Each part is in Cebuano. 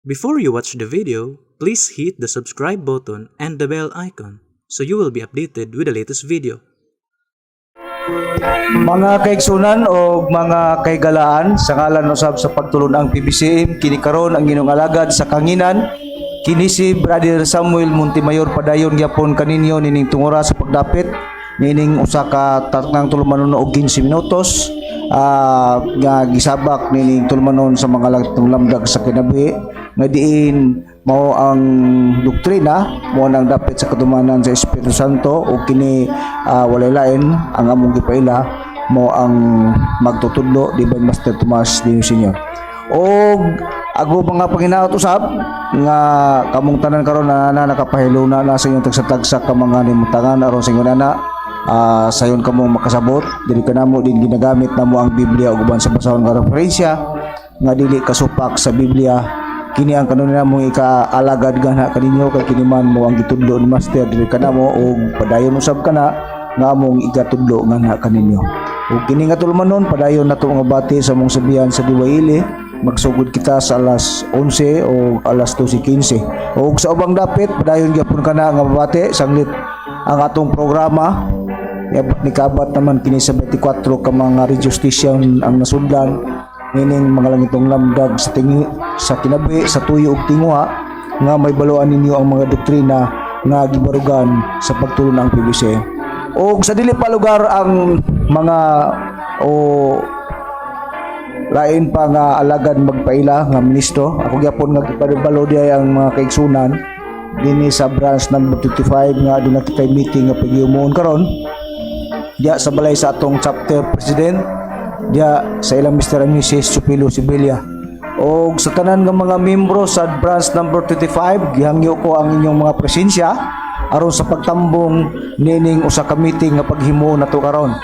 Before you watch the video, please hit the subscribe button and the bell icon so you will be updated with the latest video. Mga kaigsunan o mga kaigalaan, sa ngalan usab sa pagtulon-ang PBCM, kini karon ang inyong alagad sa kanginan, kini si Brother Samuel Montemayor. Padayon gyapon kaninyo nining tungura sa pagdapit nining usa ka taknang tulumanon og 15 minutos nga gisabak nining tulumanon sa mga lamdag sa kinabuhi nga diin mao ang doktrina mao nang dapit sa katumanan sa Espiritu Santo. O kini walay lain ang among gipaila, mao ang magtutudlo, Divine Master Tomas Dino Senior. Og ako mga panginaot usab nga kamong tanan karon na nakapahiluna na sa inyong tagsa-tagsa ka mga nimutangan aron sa inyong nana sayon kamong makasabot dili kanamo din ginagamit namo ang Biblia ug uban sa basahon nga referensya nga dili kasupak sa Biblia. Kini ang kanunay namong ikaalagad gana kaninyo kay kini man mo ang gitudlo ni Master dili kanamo ug padayon usab kana nga among igatudlo ngana kaninyo. Ug kini nga tulumanon, padayon nato nga bati sa among sabihan sa Diwaili. Magsugod kita sa alas 11 o alas 12:15. Ug sa ubang dapit, padayon gyapon kana nga mabati sanglit ang atong programa. Niabot ni kabat naman kini sa 24 ka mga radio station ang nasudlan nining mga langitong lamdag sa tingi sa kinabuhi sa tuyo ug tinguha nga may baluan ninyo ang mga doktrina nga gibarugan sa pagtulon ang PBC. Og sa dili pa lugar ang mga o lain pa nga alagad magpaila nga ministro, ako gyapon nga gipadabalo diay ang mga kaigsunan dinhi sa branch number 25 nga aduna kitay meeting nga pagyumuon karon diya sa balay sa atong chapter president diya sa ilang Mr. and Mrs. Chupilo Sibilia. Og sa tanan nga mga membro sa branch number 25, gihangyo ko ang inyong mga presensya aron sa pagtambong nining usa ka meeting nga paghimuon nato karon.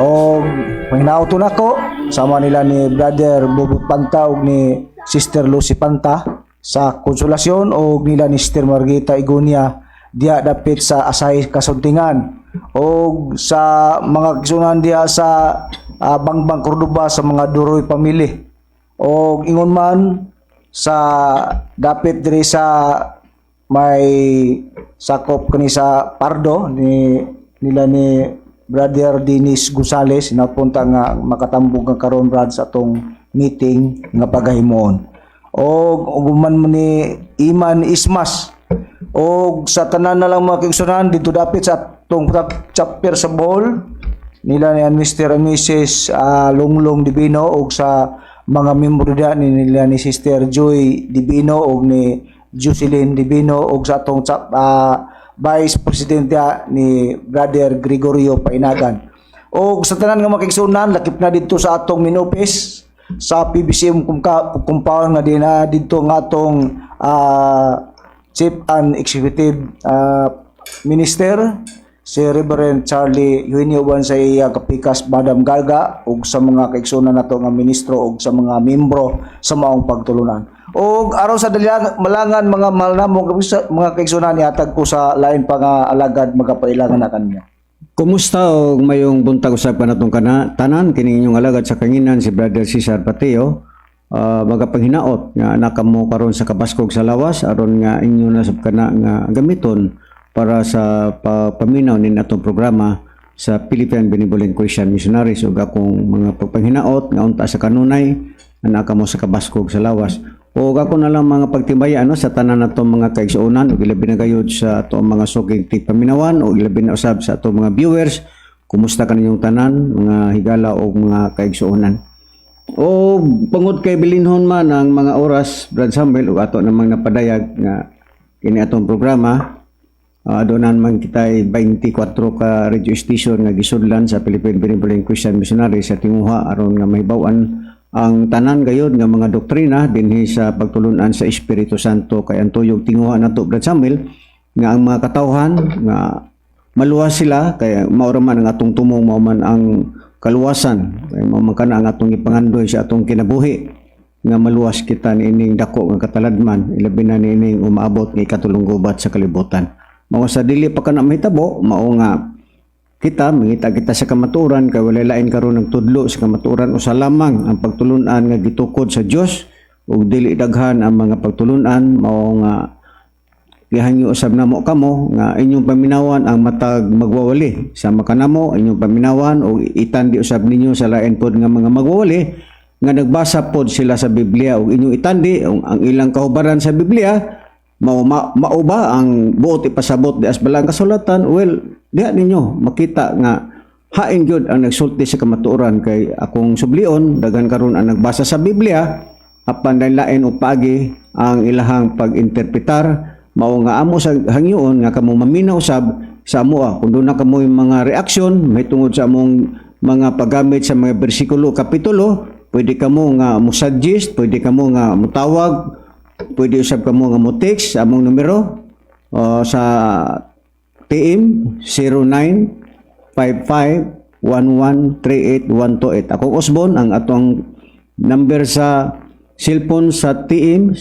Og panghinaot nako sama nila ni Brother Bubot Panta ug ni Sister Lucy Panta sa Konsolasyon og nila ni Sister Margita Igonia diya dapit sa Asay Kasuntingan og sa mga kisunan diya sa Bangbang Cordoba, sa mga Duroy family, og ingon man sa dapit diri sa may sakop kani sa Pardo ni nila ni Brother Dennis Gonzales napunta nga makatambong nga karon, Brad, sa atong meeting nga pagahimuon. Og uguman mo ni Iman Ismas og sa tanan na lang mga kaigsunan dito dapit sa atong chapter sa Bohol nila ni Mr. and Mrs. Lunglong Divino og sa mga membro diya ni nila ni Sister Joy Divino og ni Jocelyn Divino og sa atong Vice President diya ni Brother Gregorio Painagan. Og sa tanan nga mga kaigsunan lakip na dito sa atong main office sa PBCM compound nga din na dito nga atong Chief and Executive Minister, si Reverend Charlie Eugenio uban sa iya kapikas Madam Gaga ug sa mga kaigsunan nato nga ministro ug sa mga membro sa maong pagtulunan. Ug aron sa daliang malangan, mga mahal namo mga kaigsunan, ihatag ko sa lain pa nga alagad magapailangan na kanya. Kumusta og mayong buntag usab kanatong kana tanan. Kini inyong alagad sa kanginan, si Brother Cesar Pateo, magapanghinaot nga anak kamo karon sa kabaskog sa lawas aron nga inyo na sab kana nga gamiton para sa paminaw nin atong programa sa Philippine Benevolent Christian Missionaries. Ug akong mga pagpanghinaot nga unta sa kanunay anak kamo sa kabaskog sa lawas. O ako na lang mga pagtibaya, ano, sa tanan natong mga kaigsuonan ug ilabi na gayud sa atong mga suking tigpaminawan ug ilabi na usab sa atong mga viewers. Kumusta kaninyong tanan, mga higala o mga kaigsuonan? O pangod kay bilinhon man ang mga oras, Brad Samuel, ug ato namang napadayag nga kini atong programa, doon man kita 24 ka radio station nga gisudlan sa Philippine Benevolent Christian Missionaries sa tinguha aron nga mahibaw-an ang tanan gayod nga mga doktrina dinhi sa pagtulunan sa Espiritu Santo, kay ang tuyog tinguha nato, Brad Samuel, nga ang mga katawhan nga maluwas sila, kay mao ra man ang atong tumong, mao man ang kaluwasan, kay mao man kana ang atong ipangandoy sa atong kinabuhi nga maluwas kita niining dako nga kataladman, ilabi na niining umaabot nga ikatulong gubat sa kalibutan. Mao sa dili pa kana mahitabo, mao nga kita mangita kita sa kamatuoran, kay walay lain karon nagtudlo sa kamatuoran usa lamang ang pagtulunan nga gitukod sa Dios. Ug dili daghan ang mga pagtulunan, mao nga gihangyo usab namo kamo nga inyong paminawan ang matag magwawali sama kanamo. Inyong paminawan o itandi usab ninyo sa lain pod nga mga magwawali nga nagbasa pod sila sa Biblia, ug inyong itandi ang ilang kahubaran sa Biblia mao ba ang buot ipasabot di as balang kasulatan. Well, diha ninyo makita nga hain gyud ang nagsulti sa kamatuoran, kay akong sublion, daghan karon ang nagbasa sa Biblia apan lain og paagi ang ilahang pag-interpretar. Mao nga amo sa hangyoon nga kamo maminaw sab sa amoa kung duna kamoy mga reaksyon may tungod sa among mga paggamit sa mga bersikulo, kapitulo. Pwede kamo nga mo-suggest, pwede kamo nga motawag, pwede usab kamo nga mo-text sa among numero sa TM 0955-1138-128. Ako Osbon ang atong number sa cellphone sa TM,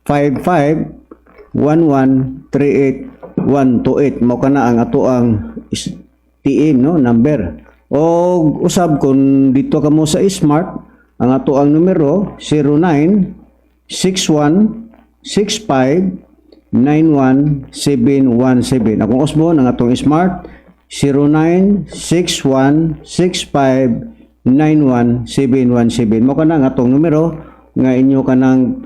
0955-1138-128. Mao kana ang ato ang TM, no, number. O usab kung dito kamo sa Smart, ang ato ang numero 0961 65 91717. Akong Osbon ang atong Smart, 096165 91717. Mao kana ang atong numero nga inyo kanang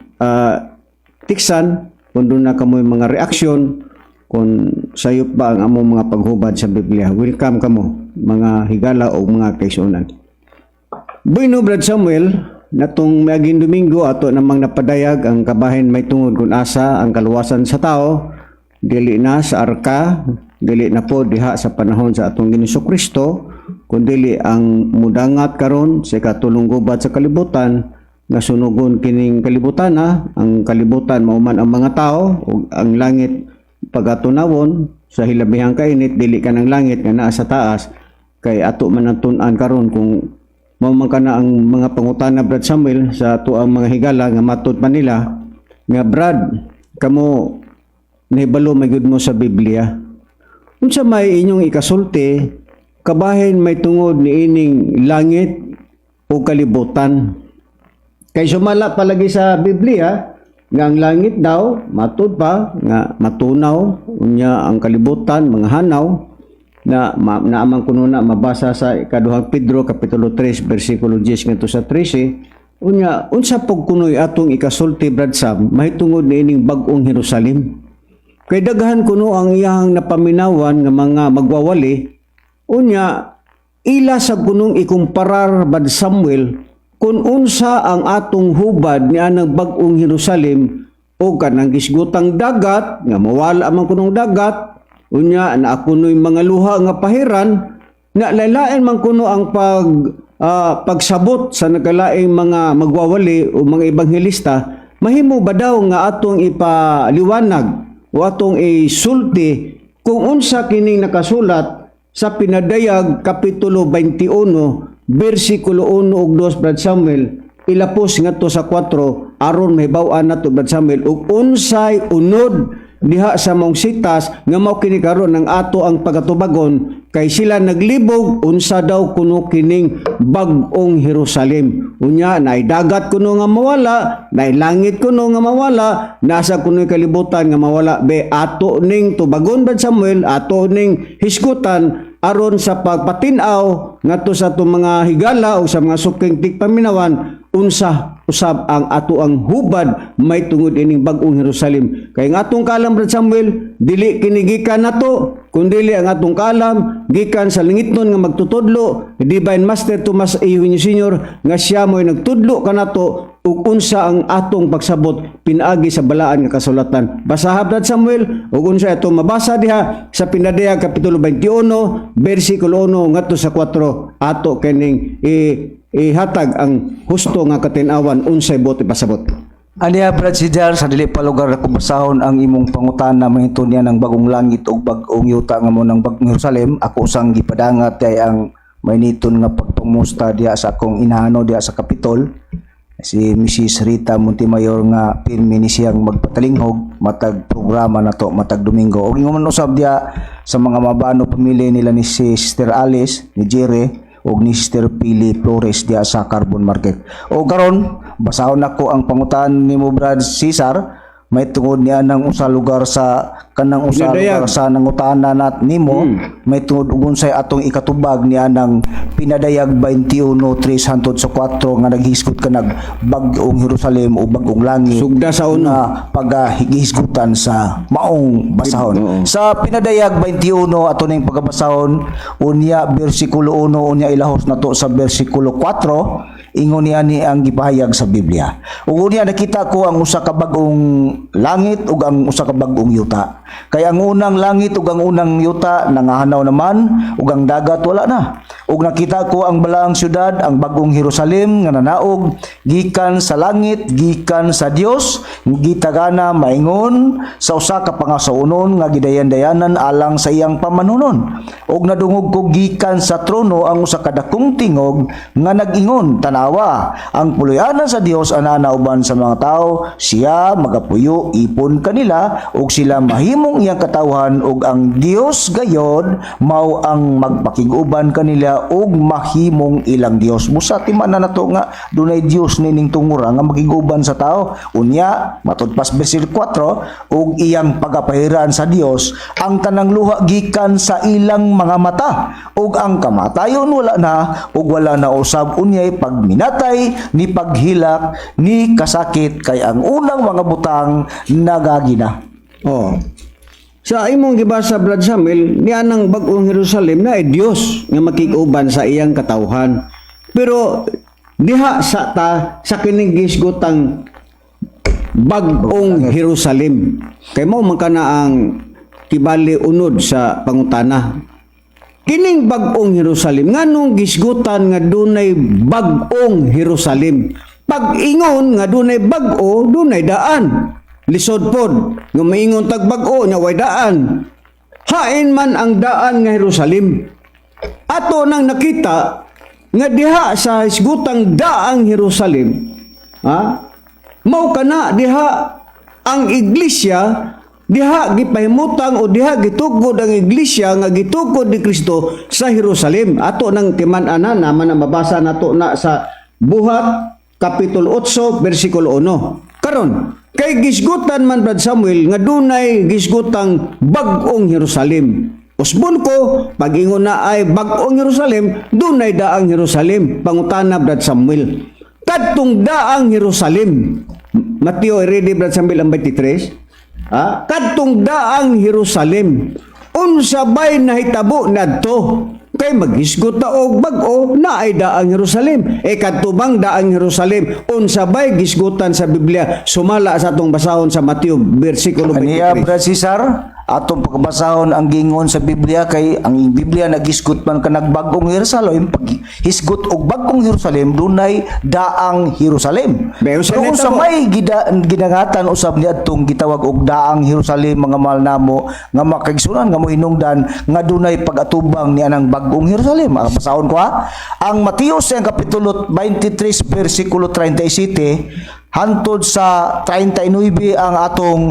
tiksan kung duna kamoy mga reaksyon kung sayop ba ang among mga paghubad sa Biblia. Welcome kamo, mga higala o mga kaigsuonan. Bueno, Brad Samuel, natong miaging Domingo ato namang napadayag ang kabahin may tungod kung asa ang kaluwasan sa tao, dili na sa arka, dili na po diha sa panahon sa atong Ginoong Kristo, kundili ang mudangat karon sa ikatulong gubat sa kalibutan nga sunugon kining kalibutan na ang kalibutan mao man ang mga tao, ug ang langit pagatunawon sa hilabihang kainit, dili ka ng langit nga naa sa taas, kay ato man ang tun-an karon. Kung mao man kana ang mga pangutana, Brad Samuel, sa ato ang mga higala nga matud pa nila nga, "Brad, kamo nahibalo may gud mo sa Biblia, unsa may inyong ikasulti kabahin may tungod ni ining langit o kalibutan? Kay sumala palagi sa Biblia nga ang langit daw matud pa nga matunaw, unya ang kalibutan mga hanaw na naamang kuno na mabasa sa Ikaduhang Pedro kapitulo 3 bersikulo 10 ngadto sa 13. Unya unsa pug kunoy atong ikasulti, Brad Sam, mahitungod niining bag-ong Jerusalem? Kay daghan kuno ang iyahang napaminawan nga mga magwawali, unya ila sa kunong ikumparar, Brad Samuel, kung unsa ang atong hubad ni anang bag-ong Jerusalem o kanang gisgutang dagat nga mawala man kunong dagat, unya na kuno'y mga luha nga pahiran na lailain man kuno ang pagsabot sa nagkalaing mga magwawali o mga ebanghelista. Mahimo ba daw nga atong ipaliwanag o atong isulti kung unsa kining nakasulat sa Pinadayag kapitulo 21 bersikulo 1 ug 2, Brad Samuel, ilapos ngadto sa 4, aron mahibaw-an nato, Brad Samuel, ug unsay unod diha sa maong sitas nga mao kini karon ang ato ang pagatubagon, kay sila naglibog unsa daw kuno kining bag-ong Jerusalem? Unya naay dagat kuno nga mawala, naay langit kuno nga mawala, nasa kuno kalibutan nga mawala be? Ato ning tubagon, Brad Samuel, ato ning hisgutan aron sa pagpatin-aw ngadto sa atong mga higala o sa mga suking tigpaminawan unsa usab ang ato ang hubad may tungod ining bag-ong Jerusalem. Kay ang atong kaalam, Brad Samuel, dili kini gikan nato, kundili ang atong kaalam gikan sa langitnon nga magtutudlo, Divine Master Tomas A. Eugenio Sr., nga siya mo'y nagtudlo kanato ug unsa ang atong pagsabot pinaagi sa balaan nga kasulatan. Basaha, Brad Samuel, ug unsa ato mabasa diha sa Pinadayag kapitulo 21 bersikulo 1 ngadto sa 4, ato kining ihatag ang husto nga katin-awan unsay buot ipasabot. Aniya, Brad Cedar, sa dili pa lugar ako basahon ang imong pangutana mahitungod niya ng bagong langit ug bagong yuta nga mo ng bagong Jerusalem, ako usang gipadangat kay ang mainiton nga pagpamusta diha sa akong inahano diha sa Kapitol, si Mrs. Rita Montemayor, nga pirmi ni siyang magpatalinghog matag programa nato matag Domingo. Ug ingon man usab diha sa mga mabano pamilya nila ni si Sister Alice, ni Jerry ug ni Sister Pili Flores diha sa Carbon Market. O karon Basahon nako ang pangutan nimo, Brad Cesar, may tungod niya ng usa lugar sa kanang usa Pinadayag. lugar sa nangutana nat nimo may tungod ug unsay atong ikatubag niya ng Pinadayag 21:3 hangtod sa 4 nga naghisgot kanag bag-ong Jerusalem o bag-ong langit Sugda sa uno. nga pagahisgutan sa maong basahon. Sa Pinadayag 21, ato ning pagabasahon unya bersikulo 1, unya ilahos nato sa bersikulo 4, ingon niya ni ang gipahayag sa Biblia. Ug unya nakita ko ang usa ka bag-ong langit ug ang usa ka bag-ong yuta. Kay ang unang langit ug ang unang yuta nangahanaw naman ug ang dagat wala na. Ug nakita ko ang balaang syudad, ang bag-ong Jerusalem nga nanaog gikan sa langit, gikan sa Dios, gitagana maingon sa usa ka pangasaunon nga gidayan-dayanan alang sa iyang pamanunon. Ug nadungog ko gikan sa trono ang usa ka dakong tingog nga nag-ingon, "Tanawa, ang puloy-anan sa Dios anaa uban sa mga tao, siya magapuyo ipon kanila ug sila mahimong iyang katawhan ug ang Dios gayod mao ang magpakig-uban kanila ug mahimong ilang Dios." Busa timan na nato nga dunay Dios nining tungura nga makig-uban sa tao. Unya matud pas bersikulo 4, ug iyang pagapahiran sa Dios ang tanang luha gikan sa ilang mga mata, ug ang kamatayon wala na, ug wala na usab unyay pagminatay ni paghilak ni kasakit, kay ang unang mga butang nagagi na. Oh. Sa imong gibasa, Brad Samuel, niya nang bag-ong Jerusalem na ay Dios nga makig-uban sa iyang katawhan. Pero diha sa ta sa kining gisgutang bag-ong Jerusalem. Kay mao man kana ang kibali unod sa pangutana. Kining bag-ong Jerusalem, nganong gisgutan nga dunay bag-ong Jerusalem? Pag-ingon nga dunay bag-o, dunay daan. Lisod pod nga maingon tag bag-o nya way daan. Hain man ang daan nga Jerusalem? Ato nang nakita nga diha sa hisgutang daang Jerusalem, ha? Mao kana diha ang iglesia, diha gipahimutang o diha gitugod ang iglesia nga gitugod ni Kristo sa Jerusalem. Ato nang timan-anan naman ang mabasa nato na sa Buhat kapitulo 8 bersikulo 1. Karon, kay gisgutan man, Brad Samuel, nga dunay gisgutang bag-ong Jerusalem. Usbon ko, pag-ingon na ay bag-ong Jerusalem, dunay daang Jerusalem. Pangutana, Brad Samuel. Kadtong daang Jerusalem. Mateo, ready, Brad Samuel, ang 23? Ha? Kadtong daang Jerusalem. Unsa bay nahitabo nadto? Kay maghisgot ta og bag-o na ay daang Jerusalem. E kadto bang daang Jerusalem? Unsa bay gisgutan sa Biblia sumala sa atong basahon sa Mateo bersikulo Aniya, 23? Brad Cesar, atong pagkabasahon ang gingon sa Biblia, kay ang Biblia nagisgot man kanag bag-ong Jerusalem, pag hisgot og bag-ong Jerusalem dunay daang Jerusalem. May usa Pero na unsa tabo. may gidangatan usab niadtong gitawag og daang Jerusalem, mga mahal namo nga makaigsunan nga mohinungdan nga dunay pag-atubang ni anang bag-ong Jerusalem? Ang basahon ko ha. Ang Mateo sa kapitulo 23 bersikulo 37 hantod sa 39 ang atong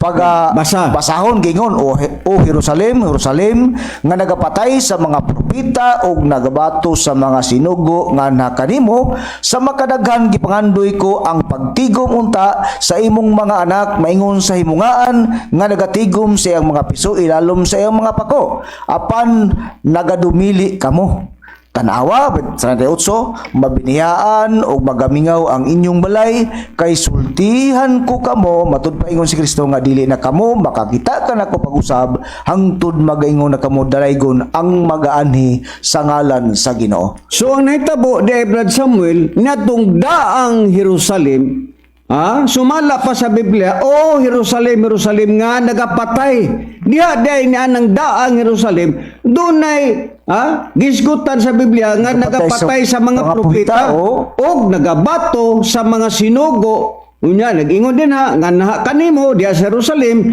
pag Basa. basahon. Gingon, O Jerusalem, Jerusalem, nga nagapatay sa mga propeta ug nagabato sa mga sinugo nga nakanimo, sa makadaghan gipangandoy ko ang pagtigom unta sa imong mga anak maingon sa himungaan nga nagatigom sa iyang mga piso ilalom sa iyang mga pako, apan nagadumili kamo. Tanawa, 38, mabiniyaan o magamingaw ang inyong balay, kay sultihan ko kamo, matud paingon si Kristo nga dili na kamo makakita kanako pag-usab, hangtod magaingon na kamo, "Dalaygon ang magaanhi sa ngalan sa Ginoo." So ang nahitabo di ay, Brad Samuel, natong daang Jerusalem, ah, sumala pa sa Biblia, "O Jerusalem, Jerusalem nga nagapatay." Diha di ni anang daang Jerusalem, dunay gisgutan sa Biblia nga nagapatay nagapatay sa mga mga propeta propeta, oh. og nagabato sa mga sinugo. Unya nag-ingon din ha nga naha kanimo diha sa Jerusalem,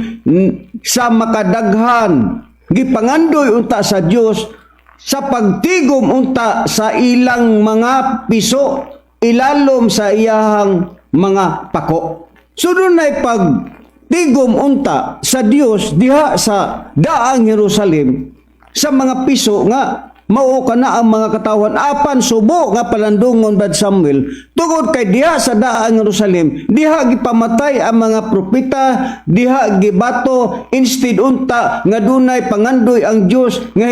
sa makadaghan gipangandoy unta sa Dios sa pagtigom unta sa ilang mga piso ilalom sa iyahang mga pako. So dunay pagtigom unta sa Dios diha sa daang Jerusalem sa mga piso nga Mao kana ang mga katawhan, apan subo nga palandungon, Brad Samuel, tungod kay diha sa daang Jerusalem, diha gipamatay ang mga propeta, diha gibato. Instead unta nga dunay pangandoy ang Dios nga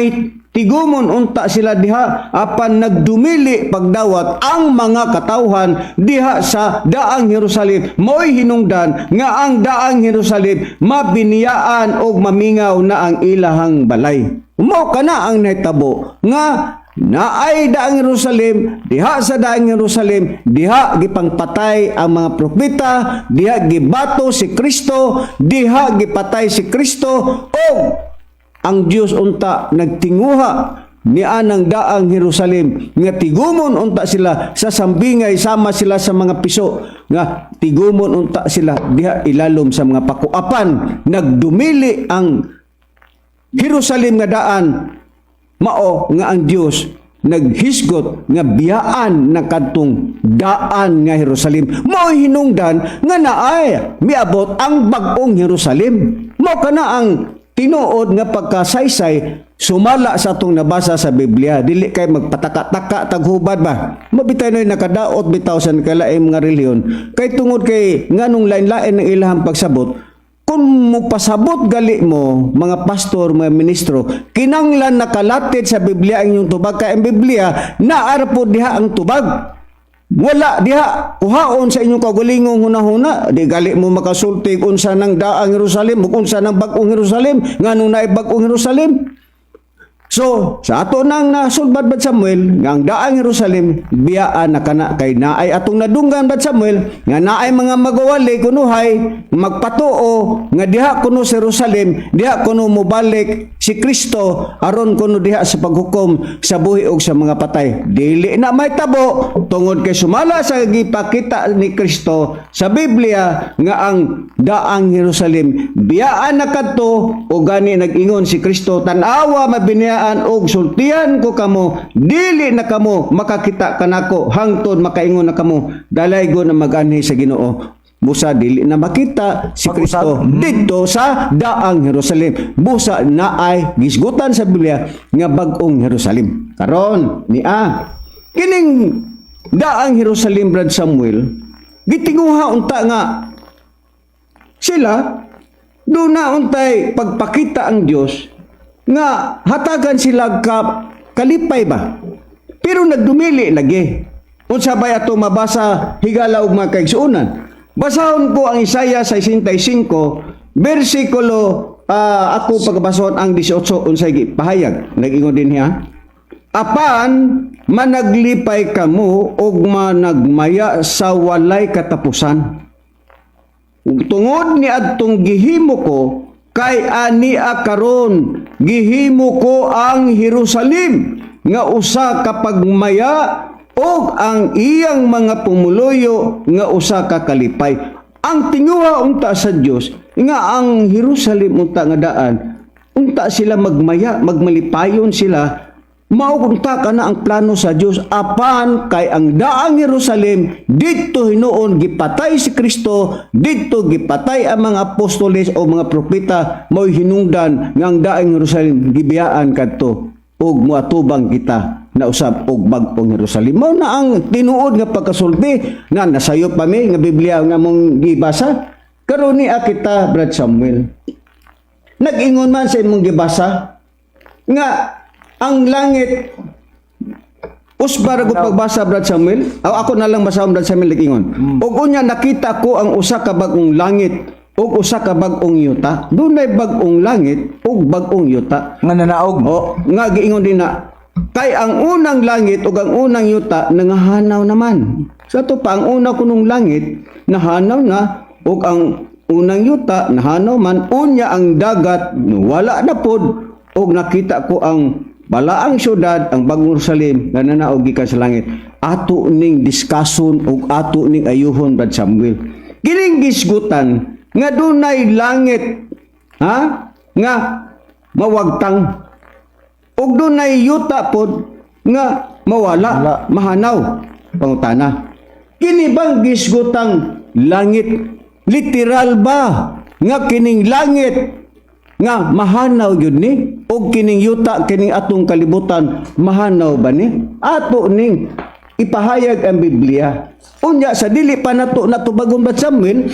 tigumon unta sila diha, apan nagdumili pagdawat ang mga katawhan diha sa daang Jerusalem. Mo'y hinungdan nga ang daang Jerusalem mabiniyaan og mamingaw na ang ilahang balay. Mao kana ang nahitabo nga naay daang Jerusalem. Diha sa daang Jerusalem, diha gipangpatay ang mga propeta, diha gibato si Kristo, diha gipatay si Kristo, og ang Dios unta nagtinguha ni anang daang Jerusalem nga tigumon unta sila sa sambingay, sama sila sa mga piso nga tigumon unta sila diha ilalom sa mga pako. Apan nagdumili ang Jerusalem nga daan, mao nga ang Dios naghisgot nga biyaan na kadtong daan nga Jerusalem. Mao hinungdan nga naay miabot ang bag-ong Jerusalem. Mao kana ang tinuod nga pagkasaysay sumala sa atong nabasa sa Biblia. Dili kay magpataka-taka taghubad ba. Mabitay na nakadaot bitaw sa nakalaing mga relihiyon kay tungod kay nganong lain-lain ang ilahang pagsabot. Kung mupasabot gali mo, mga pastor, mga ministro, kinanglan nakalatid sa Biblia ang inyong tubag, kay ang Biblia naara po diha ang tubag. Wala diha kuhaon sa inyong kaugalingong hunahuna. Di gali mo makasulti unsa nang daang Jerusalem ug unsa nang bag-ong Jerusalem, nganong naay bag-ong Jerusalem. So, sa ato nang nasulbad, Brad Samuel, nga ang daang Jerusalem, biyaan na kana kay naay atong nadunggan, Brad Samuel, nga naay mga magawali kunuhay, magpatuo, nga diha kuno sa Jerusalem, diha kuno mobalik si Kristo, aron kuno diha sa paghukom sa buhi og sa mga patay. Dili na mahitabo, tungod kay sumala sa gipakita ni Kristo sa Biblia nga ang daang Jerusalem, biyaan na kadto, o gani nag-ingon si Kristo, "Tan-awa, mabiniyaan og sultihan ko kamo, dili na kamo makakita kanako hangtod makaingon na kamo, 'Dalaygon na maganhi sa Ginoo.'" Busa dili na makita si Pag-usab. Kristo didto sa daang Jerusalem. Busa naay gisgutan sa Biblia nga bag-ong Jerusalem. Karon nia kining daang Jerusalem, Brad Samuel, gitinguha unta nga sila duna untay pagpakita ang Dios nga hatagan sila ka kalipay ba, pero nagdumili lagi. Unsa bay ato mabasa, higala og mga kaigsuonan? Basahon ko ang Isaiah 65 bersikulo, ako pagabasahon ang 18, unsay pahayag. Nag-ingon din niya, "Apan managlipay kamo og managmaya sa walay katapusan tungod ni adtong gihimo ko, kay ania karon gihimo ko ang Jerusalem nga usa ka pagmaya ug ang iyang mga pumuluyo nga usa ka kalipay." Ang tinguha unta sa Dios nga ang Jerusalem unta nga daan unta sila magmaya, magmalipayon sila. Mao unta kana ang plano sa Dios, apan kay ang daang Jerusalem didto hinuon gipatay si Kristo, didto gipatay ang mga apostoles o mga propeta, mao'y hinungdan nga ang daang Jerusalem gibiyaan kadto ug moatubang kita na usab og bag-ong Jerusalem. Mao na ang tinuod nga pagkasulti nga nasayop pa mi nga Biblia nga mong gibasa. Karon ni kita, Brad Samuel. Nag-ingon man sa imong gibasa nga ang langit usbar ko pagbasa, Brad Samuel. Aw, ako na lang basahon, Brad Samuel, nag-ingon. "Ug unya nakita ko ang usa ka bag-ong langit ug usa ka bag-ong yuta." Dunay bag-ong langit ug bag-ong yuta. Nga nanaog. O, nga giingon din na, "Kay ang unang langit ug ang unang yuta nangahanaw naman." Sa ato pa, ang una kunong langit nahanaw na ug ang unang yuta nahanaw man, unya ang dagat wala na pod. "Ug nakita ko ang balaang syudad, ang bagong Jerusalem, nga nanaog gikan sa langit." Ato ning diskason ug ato ning ayuhon, Brad Samuel. Kining gisgutan nga dunay langit, ha, nga mawagtang ug dunay yuta pod nga mawala, Wala. Mahanaw. Pangutana, kini bang gisgutang langit, literal ba nga kining langit Nga mahanaw gyud ni, og kining yuta, kining atong kalibutan, mahanaw ba ni? Ato ning ipahayag ang Biblia. Unya sa dili pa nato natubagon, Brad Samuel,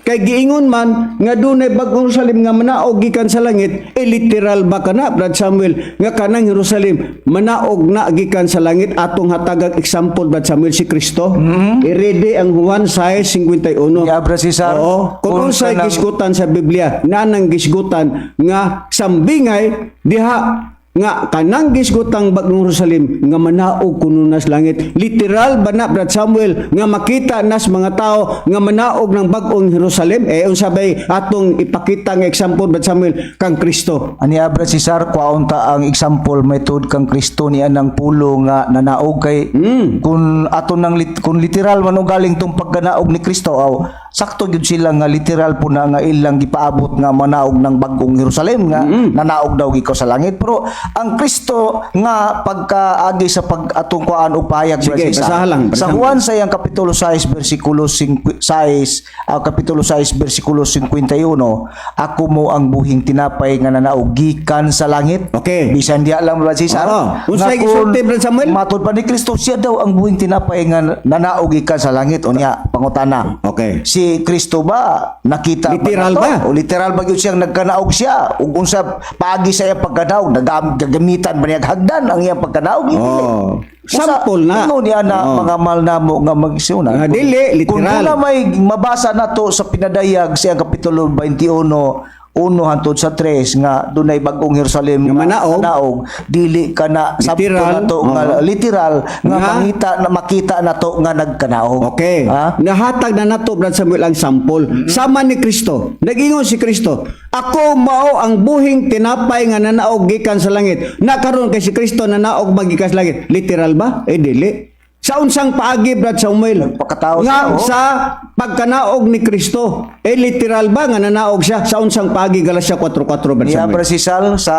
kay giingon man nga dunay bagong Jerusalem nga manaog gikan sa langit, eh literal ba kana, Brad Samuel, nga kanang Jerusalem manaog na gikan sa langit? Atong hatagag example, Brad Samuel, si Kristo. I-ready ang Juan 6:51. Yeah, Brad Cesar. Oo. Kung Kung unsay gisgutan sa Biblia, nanang gisgutan nga sambingay diha nga kanang gisgutang bagong Jerusalem nga manaog kuno nas langit. Literal ba na, Brad Samuel, nga makita nas mga tao nga manaog ng bagong Jerusalem? Eh unsa bay atong ipakita nga example, Brad Samuel, kang Kristo? Ani, Brad Cesar, kwaon ta ang example may tuod kang Kristo ni anang pulo nga nanaog kay kung ato nang kung literal man og galing tong pagkanaog ni Kristo, aw sakto gyud sila nga literal po na nga ilang gipaabot nga manaog ng bagong Jerusalem nga nanaog daw gikaw sa langit. Pero ang Kristo nga pagkaagi sa pag atong kuan og pahayag, Sige, Brad Cesar, basahan lang, Brad sa Samuel. Juan sa iyang kapitulo 6 bersikulo 5 6, kapitulo 6 bersikulo 51, "Ako mo ang buhing tinapay nga nanaog gikan sa langit." Bisan diya lang, Brad Cesar. Oo. Unsay Nga kung gisulti, Brad Samuel? matud pa ni Kristo, siya daw ang buhing tinapay nga nanaog gikan sa langit. Unya pangutana. Si Kristo ba nakita Literal ba nato? ba? O literal ba gyud siyang nagkanaog siya? Ug unsa paagi sa iyang pagkanaog? Gagamitan ba niya hagdan ang iyang pagkanaog? Hindi. Oh. Usa, Sample na. ingon niya na mga mahal namo nga magsiuna. Nga dili, literal. Kung doon na may mabasa na to sa pinadayag siyang kapitulo 21 1 hantod sa 3 nga dunay bagong Jerusalem nga manaog. Manaog, dili ka na sabto Literal, na to nga literal nga mangita na makita na to nga nagkanaog. Okay. Ha? Nahatag na nato, Brad Samuel, ang sample. Sama ni Kristo. Nag-ingon si Kristo, "Ako mao ang buhing tinapay nga nanaog gikan sa langit." Nakaron kay si Kristo nanaog magikan sa langit. Literal ba? Eh dili. Sa unsang paagi, Brad Samuel? Nagpakatao nga siya, oh. sa pagkanaog ni Kristo. Eh literal ba nga nanaog siya? Sa unsang paagi? Galatia 4:4, Brad Niya Samuel. Brad Cesar, sa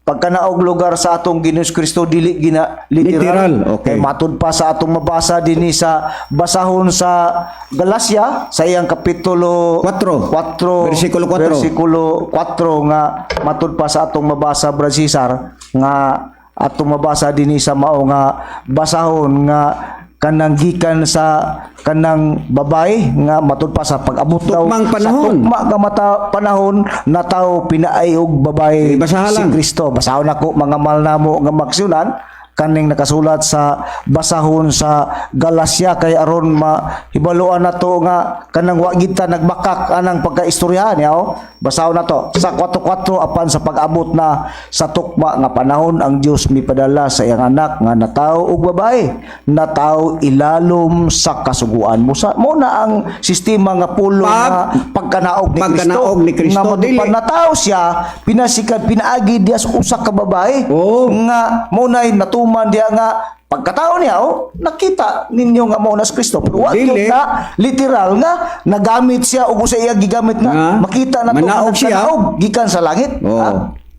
pagkanaog lugar sa atong Ginoong Kristo, dili gina literal. Literal, okay. Kay matud pa sa atong mabasa dinhi sa basahon sa Galacia sa iyang kapitulo 4. 4 Versikulo 4. Versikulo 4 nga matud pa sa atong mabasa, Brad Cesar, nga atong mabasa dinhi sa mao nga basahon nga kanang gikan sa kanang babae nga matud pa sa pag-abot daw Tukmang sa panahon. tukma nga mata panahon na tao pinaay og babae Eh, basahan si lang. Kristo. Basahon ako, mga mahal namo nga magsunan, kaning nakasulat sa basahon sa Galacia kay aron mahibaluan nato nga kanang wa gid ta nagbakak anang pagkaistoryahan niya, oh. Basahon nato sa 4:4: "Apan sa pag-abot na sa tukma nga panahon, ang Dios mipadala sa iyang anak nga natawo og babae, natawo ilalom sa kasuguan." Mo sa mo na ang sistema nga pulo nga pagkanaog ni Kristo. Pagkanaog ni Kristo, Nga dili. pa natawo siya pinasikat pinaagi diya sa usa ka babae nga mo na'y natuman diya nga pagkatao niya, oh, nakita ninyo nga mao na si Kristo, pero wa Dili. gyud na literal nga nagamit siya og sa iya gigamit nga Nga, makita na to manaog nga siya. nagkanaog gikan sa langit. Oh. Ha?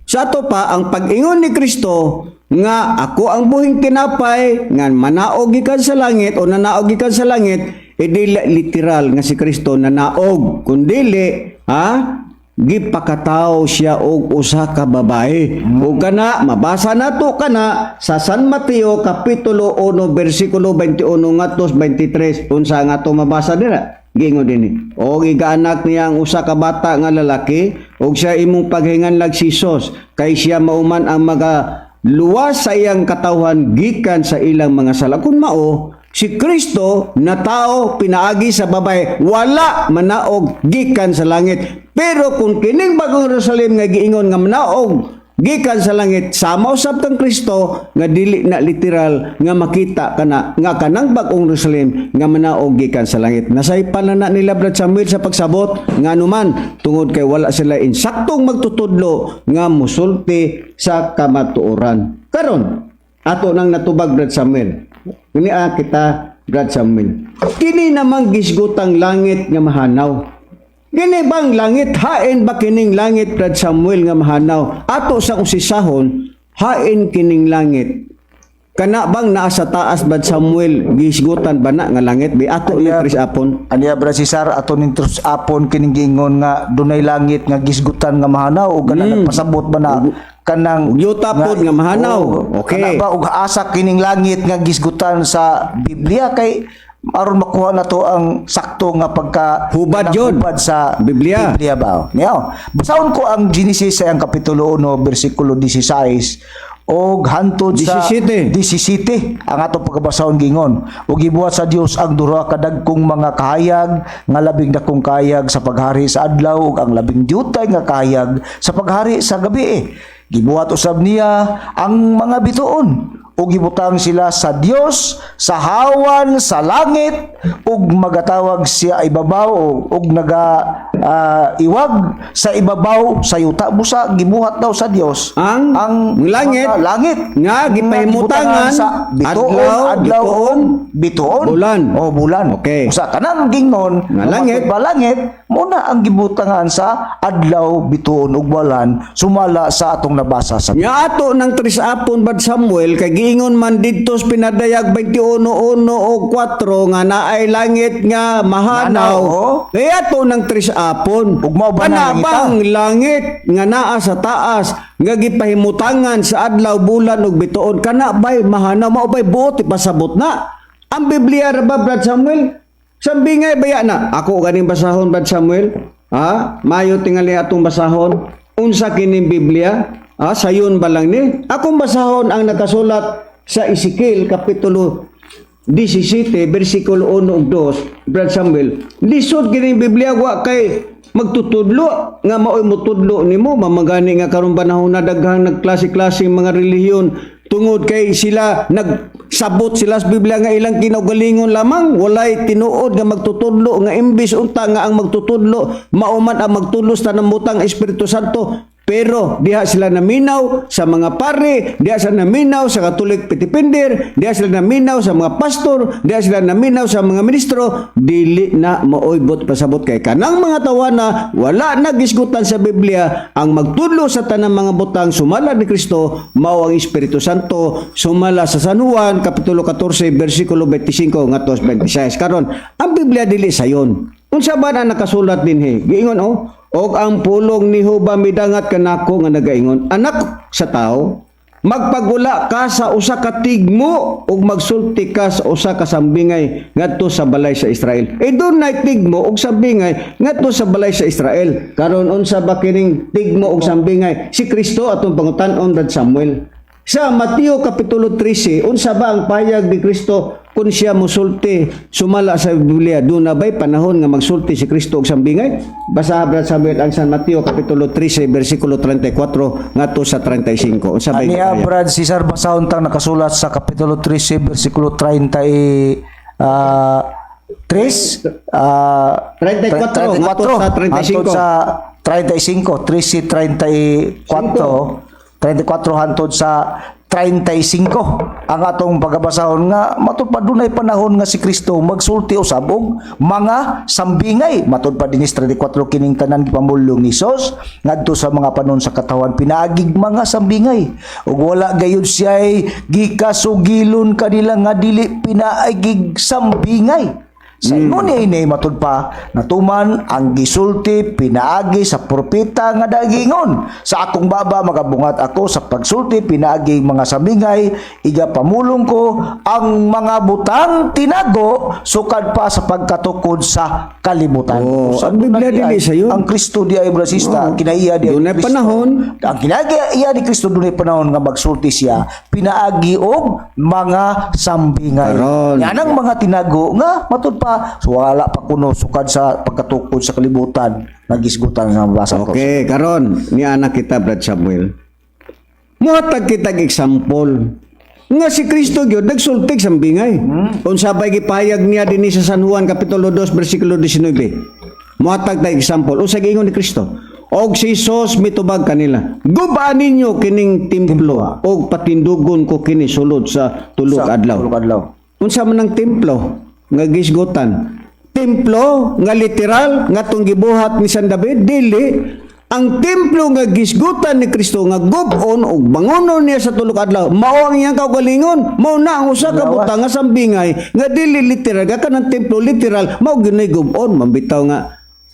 Sa ato pa, ang pag-ingon ni Kristo nga "Ako ang buhing tinapay nga manaog gikan sa langit" o nanaog gikan sa langit, eh dili literal nga si Kristo nanaog, kundili ha gipakatao siya og usa ka babae. Ug kana mabasa nato kana sa San Mateo kapitulo 1 bersikulo 21 ngadto 23. Unsa nga to mabasa dira? Giingon dinhi. "Og igaanak niya ang usa ka bata nga lalaki, ug siya imong paghinganlag Jesus, kay siya mauman ang maga luwas sa iyang katawhan gikan sa ilang mga sala." Kung mao, si Kristo na tao pinaagi sa babae, wala manaog gikan sa langit. Pero kung kining bagong Jerusalem nga giingon nga manaog gikan sa langit, sama usab kang Kristo nga dili na literal nga makita kana nga kanang bagong Jerusalem nga manaog gikan sa langit. Nasaypan na na nila, Brad Samuel, sa pagsabot nga anuman tungod kay wala sila insaktong magtutudlo nga musulti sa kamatuoran. Karon ato nang natubag, Brad Samuel. Kini kita, Brad Samuel. Kini namang gisgutang langit nga mahanaw. Kini bang langit, hain ba kining langit, Brad Samuel, nga mahanaw? Ato sa usisahon, hain kining langit. Kana bang naa sa taas, Brad Samuel, gisgutan ba na nga langit? Bi ato ni Aniya- Tris Apon. Aniya, Brad Cesar, ato ning Tris Apon kining giingon nga dunay langit nga gisgutan nga mahanaw o kana nagpasabot ba na kanang Ug yuta pod nga mahanaw. Oo, Okay. Kana ba og asa kining langit nga gisgutan sa Biblia kay aron makuha na to ang sakto nga pagka Hubad kanang yun. Hubad sa Biblia. Biblia ba? Niya. Basahon ko ang Genesis sa ang kapitulo 1 bersikulo 16 og hantod sa 17. 17 ang atong pagkabasahon. Gingon, ug gibuhat sa Dios ang duha ka dagkong mga kahayag, nga labing dakong kahayag sa paghari sa adlaw ug ang labing diutay nga kahayag sa paghari sa gabi. Gibuhat usab niya ang mga bituon ug gibutang sila sa Dios sa hawan sa langit ug magatawag siya ibabaw ug naga iwag sa ibabaw sa yuta. Busa gibuhat daw sa Dios Ang langit mga langit nga gipahimutangan sa bituon, adlaw, adlaw, bituon, bituon, bulan. O bulan. Okay. Usa kanang gingon Nga langit. Ba langit mo na ang gibutangan sa adlaw, bituon ug bulan sumala sa atong nabasa sa Nga ato ng Tris Apon, Brad Samuel, kay giingon man didto sa Pinadayag 21:1 o 4 nga naay langit nga mahanaw. Mahanaw, oo. Kay ato ng Tris Apon. Ug mao ba na Kana bang langit nga naa sa taas nga gipahimutangan sa adlaw, bulan ug bituon, kana bay mahanaw? Mao bay buot ipasabot na? Ang Biblia ra ba, Brad Samuel? Sambingay baya na. Ako ganing basahon, Brad Samuel. Ha? Mayo tingali atong basahon. Unsa kining Biblia? Ha? Sayon ba lang ni? Akong basahon ang nakasulat sa Ezekiel kapitulo 17 bersikulo 1 ug 2, Brad Samuel. Lisod kining Biblia wa kay magtutudlo nga maoy motudlo nimo. Mamagani nga karon panahon na daghang nagklase-klase mga relihiyon tungod kay sila nagsabot sila sa Biblia nga ilang kinaugalingon lamang, walay tinuod nga magtutudlo, nga imbis unta nga ang magtutudlo mao man ang magtulos tanang butang Espiritu Santo, pero diha sila naminaw sa mga pare, diha sila naminaw sa Catholic Petipinder, diha sila naminaw sa mga pastor, diha sila naminaw sa mga ministro, dili na maoy buot pasabot kay kanang mga tawana wala na gisgutan sa Biblia. Ang magtudlo sa tanang mga butang sumala ni Kristo mao ang Espiritu Santo sumala sa San Juan kapitulo 14 bersikulo 25 ngadto 26. Karon, ang Biblia dili sayon. Unsa ba na nakasulat dinhi? Giingon oh, "Og ang pulong ni Jehova midangat kanako nga nagaingon, Anak sa tao, magpagula ka sa usa ka tigmo ug magsulti ka sa usa ka sambingay ngadto sa balay sa Israel." E dunay tigmo ug sambingay ngadto sa balay sa Israel. Karon, unsa ba kining tigmo ug sambingay? Si Kristo atong pangutan-on, Brad Samuel. Sa Mateo kapitulo 13, unsa ba ang pahayag ni Kristo kung siya musulti sumala sa Biblia? Duna ba'y panahon nga magsulti si Kristo og sambingay? Basa, Brad Samuel, ang San Mateo kapitulo 13 bersikulo 34 ngadto sa 35. Unsa ba'y Aniya, pahayag? Brad Cesar, basahon tang nakasulat sa kapitulo 13 bersikulo 30 3 34 ngadto sa 35. hantod sa 35, 13 34 34 hantod sa 35 ang atong pagabasahon nga matud pa dunay panahon nga si Kristo magsulti usab og mga sambingay. Matud pa dinis 34, kining tanan gipamulong ni Jesus ngadto sa mga panon sa katawan pinaagig mga sambingay ug wala gayud siya'y gikasugilon kanila nga dili pinaagig sambingay. Sa ingon ni ini, matud pa natuman ang gisulti pinaagi sa propeta nga dagingon, Sa akong baba magabungat ako sa pagsulti pinaagi mga sambingay, igapamulong ko ang mga butang tinago sukad pa sa pagkatukod sa kalibutan. Oh, Sa ang Biblia di dili ay- sayon. Ang Kristo di ay brasista, ang kinaiya di ay Dunay Kristo. panahon. Ang kinaiya ni Kristo, dunay panahon nga magsulti siya pinaagi og mga sambingay. Karon. Yan ang mga tinago nga matud pa so wala pa kuno sukad sa pagkatukod sa kalibutan nagisgutan sa mabasa ko. Okay, karon ni anak kita, Brad Samuel. Muhatag kitag example nga si Kristo gyud nagsultig sambingay. Unsa bay gipahayag niya dinhi sa San Juan kapitulo 2 bersikulo 19? Muhatag ta example unsa giingon ni Kristo. Og si Jesus mitubag kanila, "Gubaan ninyo kining templo og patindugon ko kini sulod sa 3 Sa adlaw." 3 adlaw. Unsa man ang templo nga gisgutan? Templo nga literal nga tong gibuhat ni San David? Dili. Ang templo nga gisgutan ni Kristo nga gub-on ug bangonon niya sa 3 ka adlaw, mao ang iyang kaugalingon. Mao na ang usa ka butang nga sambingay nga dili literal ka kanang templo literal mao gyud gub-on. Mambitaw nga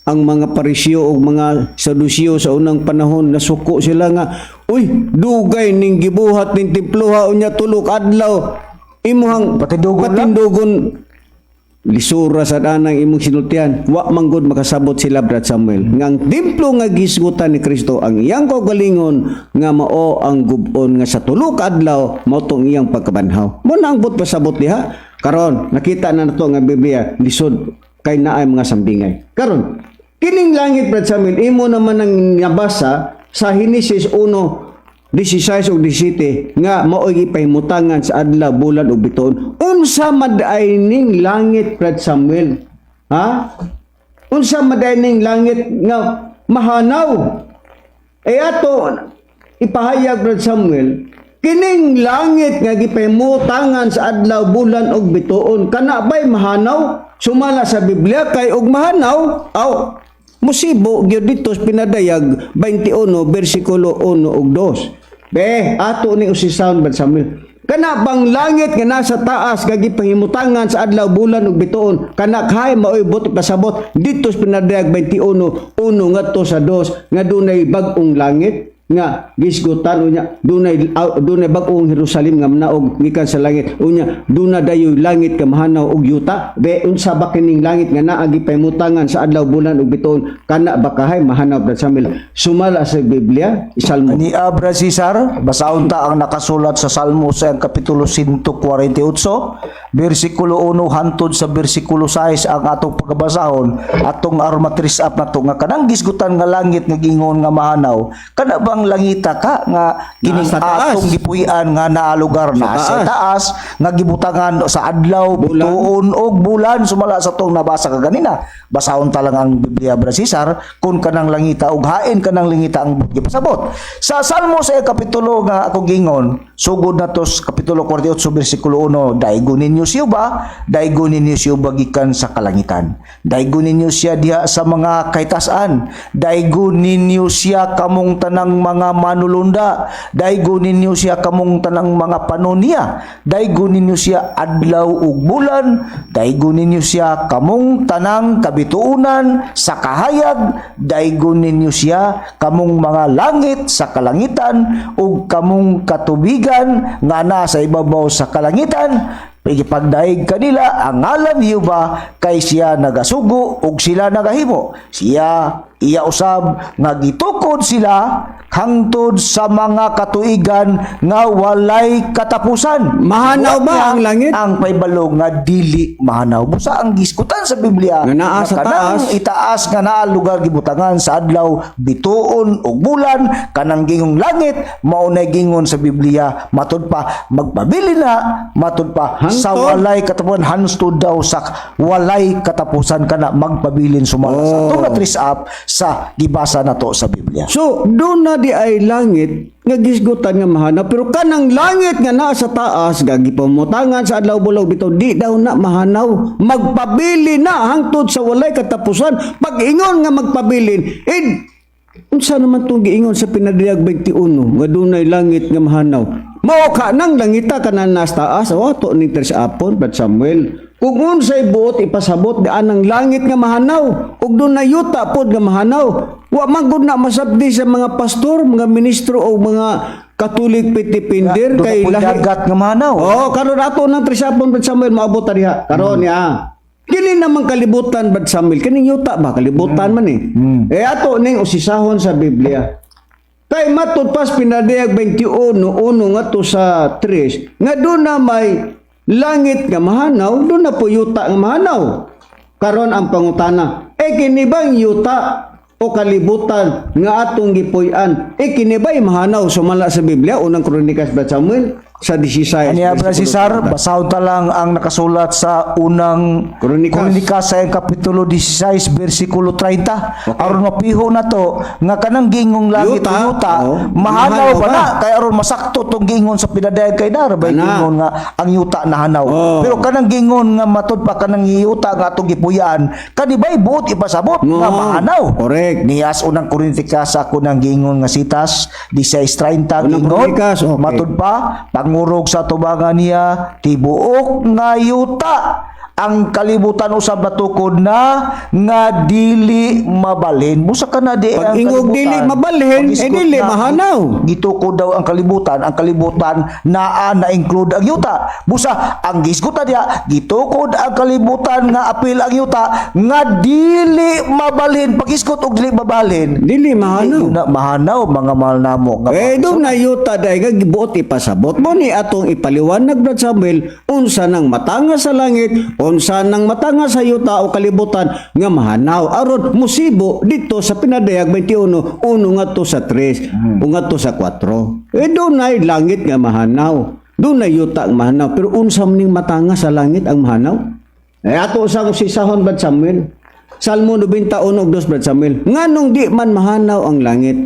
ang mga Pariseo o mga Saduceo sa unang panahon, nasuko sila nga, "Uy, dugay ning gibuhat ning temploha, unya 3 ka adlaw imuhang Patindugon lang." Patindugon." Lisura sa anang imong sinultian. Wa man gud makasabot sila, Brad Samuel, nga ang templo nga gisgutan ni Kristo, ang iyang kaugalingon nga mao ang gub-on nga sa 3 ka adlaw mao tong iyang pagkabanhaw. Mo na ang but pasabot diha. Karon nakita na nato nga Biblia lisod kay naay mga sambingay. Karon kining langit, Brad Samuel, imo naman ang nabasa sa Henesis 1:16 ug 17 nga mao'y gipahimutangan sa adlaw, bulan ug bituon. Unsa man ning langit, Brad Samuel? Ha? Unsa man ning langit nga mahanaw? E ato ipahayag, Brad Samuel, kining langit nga gipahimutangan sa adlaw, bulan ug bituon, kana bay mahanaw sumala sa Biblia? Kay og mahanaw, aw musibo gyud dito sa Pinadayag 21 bersikulo 1 ug 2. Be, ato ni usisahon, Brad Samuel. Kana bang langit nga nasa taas nga gipahimutangan sa adlaw, bulan ug bituon, kana kay maoy buot pasabot dito sa Pinadayag 21:1 ngadto sa 2 nga dunay bag-ong langit nga gisgutan, unya dunay bag-ong Jerusalem nga manaog gikan sa langit, unya duna dayoy langit ka mahanaw og yuta? Be, unsa ba kining langit nga naa gipahimutangan sa adlaw, bulan ug bituon, kana ba kahay mahanaw, Brad Samuel, sumala sa Biblia? Isalmo. Ni Abra Cesar, basaon ta ang nakasulat sa Salmo sa ang Kapitulo 148, bersikulo 1 hantod sa bersikulo 6 ang atong pagabasahon, atong aron ma-trace up nato nga kanang gisgutan nga langit nga gingon nga mahanaw, kana bang langita ka nga kining Naa sa taas. Atong gipuy-an nga naa lugar na sa taas. Taas nga gibutangan sa adlaw, Bulan. Bituon og bulan sumala sa tong nabasa kaganina. Basahon ta lang ang Biblia, Bra Cesar, kung kanang langita og hain kanang langita ang gipasabot. Sa Salmo sa kapitulo nga ako gingon, sugod na to sa Kapitulo 48 bersikulo 1, "Daygon ninyo siya ba? Daygon ninyo siya ba gikan sa kalangitan. Daygon ninyo siya diha sa mga kahitasan. Daygon ninyo siya kamong tanang mga manulunda. Daygon ninyo siya kamong tanang mga panonia. Daygon ninyo siya adlaw ug bulan. Daygon ninyo siya kamong tanang kabituunan sa kahayag. Daygon ninyo siya kamong mga langit sa kalangitan ug kamong katubigan nga nasa ibabaw sa kalangitan. Ipagdaig kanila ang ngalan ni Jehova, kay siya nagasugo ug sila nagahimo. Siya iya usab nga gitukod sila hangtod sa mga katuigan nga walay katapusan." Mahanaw ba Buhat niya ang langit? ang paibalo nga dili mahanaw. Busa ang gisgutan sa Biblia nga naa sa kanang taas. Itaas nga naa lugar gibutangan sa adlaw, bituon ug bulan, kanang gingong langit mao nay gingon sa Biblia matud pa magpabili na matud pa sa Hangtod? Walay katapusan, hangtod daw sa walay katapusan kana magpabilin sumala sa atong na-trace up sa gibasa nato sa Biblia. So, doon na di ay langit nga gisgutan nga mahanaw, pero kanang langit nga naa sa taas nga gipamutangan sa adlaw, bulan, bitaw, di daw na mahanaw, magpabili na hangtod sa walay katapusan. Pag ingon nga magpabilin, eh unsa naman tong giingon sa Pinadayag 21 nga dunay langit nga mahanaw? Mao ka nang langita kana nas taas o ato ning tres apon, Brad Samuel, kung unsay buot ipasabot di anang langit nga mahanaw ug dunay yuta pod nga mahanaw. Wa man gud na masabdi sa mga pastor, mga ministro o mga Katolik petipinder Doon kay na po'y lahi. Dagat nga mahanaw. Oh, karon ato nang trisapon, Brad Samuel, maabot ta diha. Karon niya. Kini namang kalibutan, Brad Samuel, kining yuta ba kalibutan man eh. Eh ato ning usisahon sa Biblia. Kay matud pas Pinadayag 21:1 ngadto sa 3 nga doon na may langit nga mahanaw, doon na po yuta nga mahanaw. Karon ang pangutana, eh kini bang yuta o kalibutan nga atong gipuy-an, eh kini ba'y mahanaw sumala sa Biblia? Unang Kronikas, Brad Samuel? Sa 16. Aniya, Brad versikulo Cesar, 30. basahon ta lang ang nakasulat sa Unang Kronikas. Kronikas sa iyang kapitulo 16 bersikulo 30. Aron mapiho na to nga kanang gingong langit Yuta, yuta, yuta oh, mahanaw mahanaw ba ba? na kay aron masakto tong gingon sa pinadayag kay dar bay Ana. gingon nga ang yuta nahanaw. Oh. Pero kanang gingon nga matud pa kanang yuta nga atong gipuyaan kani bay buot ipasabot nga Oo, mahanaw. Correct. Niyas Unang Korintikas ako ng gingon nga sitas 16:30 Unang gingon Kronikas, okay. matud pa pangurog sa tubangan niya tibuok nga yuta ang kalibutan usab natukod na nga dili mabalhin. Busa ka na di Pag ang ingog kalibutan. dili mabalhin, Pag-isgot eh, dili na, mahanaw. Gitukod daw ang kalibutan naa na include ang yuta. Busa ang gisgutan niya, gitukod ang kalibutan nga apil ang yuta nga dili mabalhin. Pag-isgot og dili mabalhin, Dili mahanaw. yun na mahanaw, mga mahal namo nga Eh, mga doon na yuta dahil nga gibuot ipasabot mo ni atong ipaliwanag, Brad Samuel, unsa nang matanga sa langit, unsa nang matanga sa yuta o kalibutan nga mahanaw aron musibo dito sa Pinadayag 21, 1 ngadto sa 3 o ngadto sa 4. Eh, doon na langit nga mahanaw. Doon na yuta ang mahanaw. Pero unsa man ning matanga sa langit ang mahanaw? Eh, ato sa sisahon, Brad Samuel. Salmo 91:2, Brad Samuel. Nganong di man mahanaw ang langit?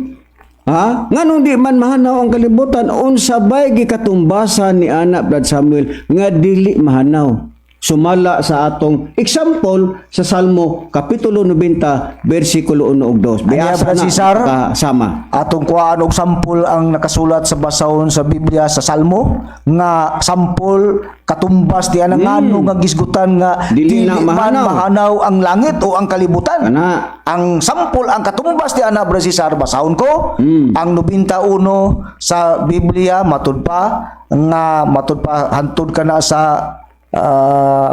Ha? Nganong di man mahanaw ang kalibutan? Unsa bay gikatumbasan ni ana, Brad Samuel, nga dili mahanaw? Sumala sa atong example sa Salmo kapitulo 90 bersikulo 1 ug 2. Anya, Biasa Brad na Cesar? sama. Atong kuhaan og sampol ang nakasulat sa basahon sa Biblia sa Salmo nga sampol katumbas di anang ngano nga gisgutan nga Hmm. Dili na man mahanaw. mahanaw ang langit o ang kalibutan. Ana. Ang sampol ang katumbas di ana, Brad Cesar, basahon ko ang 91 sa Biblia matud pa nga matud pa hantud ka na sa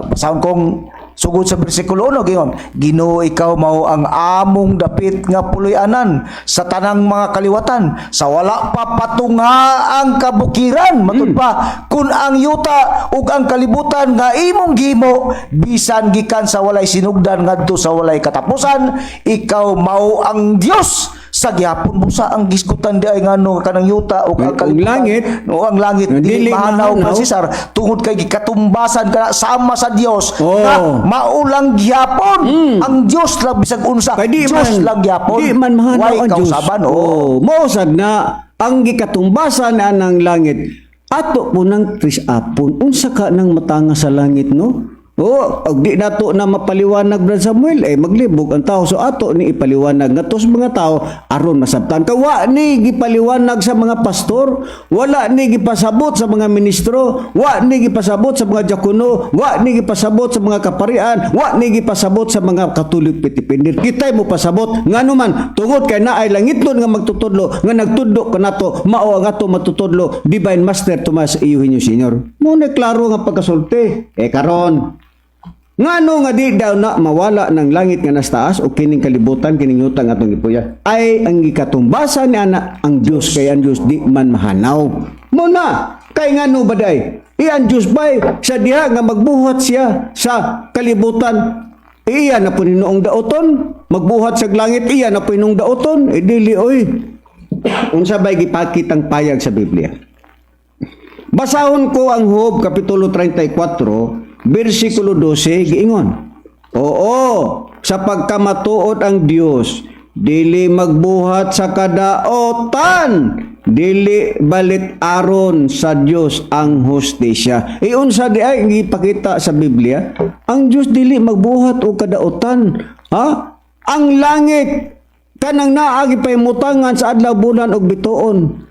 basahon kong sugod sa bersikulo 1. Giyon, "Ginoo, ikaw mao ang among dapit nga puloy-anan sa tanang mga kaliwatan sa wala pa patungha ang kabukiran." Matud pa, "Kun ang yuta ug ang kalibutan nga imong gihimo, bisan gikan sa walay sinugdan ngadto sa walay katapusan, ikaw mao ang Dios sa gihapon." Busa ang gisgutan di ay ngano kanang yuta ug ang Ug kalibutan langit, o ang langit nga dili dili mahanaw, mahanaw. Brad Cesar, tungod kay gikatumbasan ka sama sa Dios nga maulang gihapon ang Dios lang bisag unsa. Kay di Dios man lang gihapon. Di man mahanaw Way ang Dios. kausaban, oo. Oh, mao sad na ang gikatumbasan anang langit. Ato po nang tris-apon. Unsa ka nang matanga sa langit, no? Oh, og di nato na mapaliwanag, Brad Samuel, eh maglibog ang tao. So ato ni ipaliwanag ngadto sa mga tao aron masabtan. Kay wa ni gipaliwanag sa mga pastor, wala ni gipasabot sa mga ministro, wa ni gipasabot sa mga diakono, wa ni gipasabot sa mga kaparian, wa ni gipasabot sa mga Katolik pitipindir. Kitay mo pasabot ngano man tungod kay naay langitnon nga magtutudlo nga nagtudlo kanato mao ang ato matutudlo, Divine Master Tomas Eugenio Senior. Mo na klaro nga pagkasulti. Eh karon, ngano nga di daw na mawala ng langit nga nasa taas o kining kalibutan, kining yuta nga atong gipuya? Ay ang gikatumbasan ni ana ang Dios, kay ang Dios di man mahanaw. Mo na kay ngano ba day? Iyan Dios bay sa diha nga magbuhat siya sa kalibutan, iya na po noong daoton, magbuhat sa langit, iya na po noong daoton, eh dili oy. Unsa bay gipakitang payag sa Biblia? Basahon ko ang Job kapitulo 34 bersikulo 12, giingon. "Oo, sa pagkamatuod ang Dios dili magbuhat sa kadaotan, dili balit aron sa Dios ang hustisya." Iunsa di ay gipakita sa Biblia? Ang Dios dili magbuhat og kadaotan. Ha? Ang langit kanang naa gipahimutangan sa adlaw, bulan ug bituon.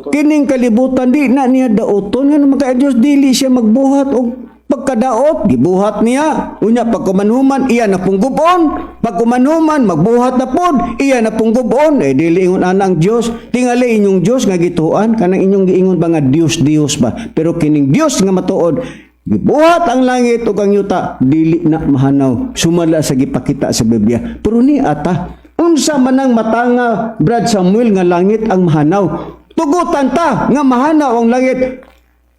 Kining kalibutan di na niya daoton. Ngano man kay Dios dili siya magbuhat og pagkadaot? Gibuhat niya. Unya pagkumanhuman, iya na pong gubon. Pagkumanhuman, magbuhat na pod, iya na pong gubon. Eh dili ingon ana ang Dios. Tingali inyong Dios nga gituan, kanang inyong giingon ba nga Dios Dios ba? Pero kining Dios nga matuod, gibuhat ang langit ug ang yuta, dili na mahanaw sumala sa gipakita sa Biblia. Pero ni ata, unsa man ang matanga, Brad Samuel, nga langit ang mahanaw? Tugutan ta nga mahanaw ang langit.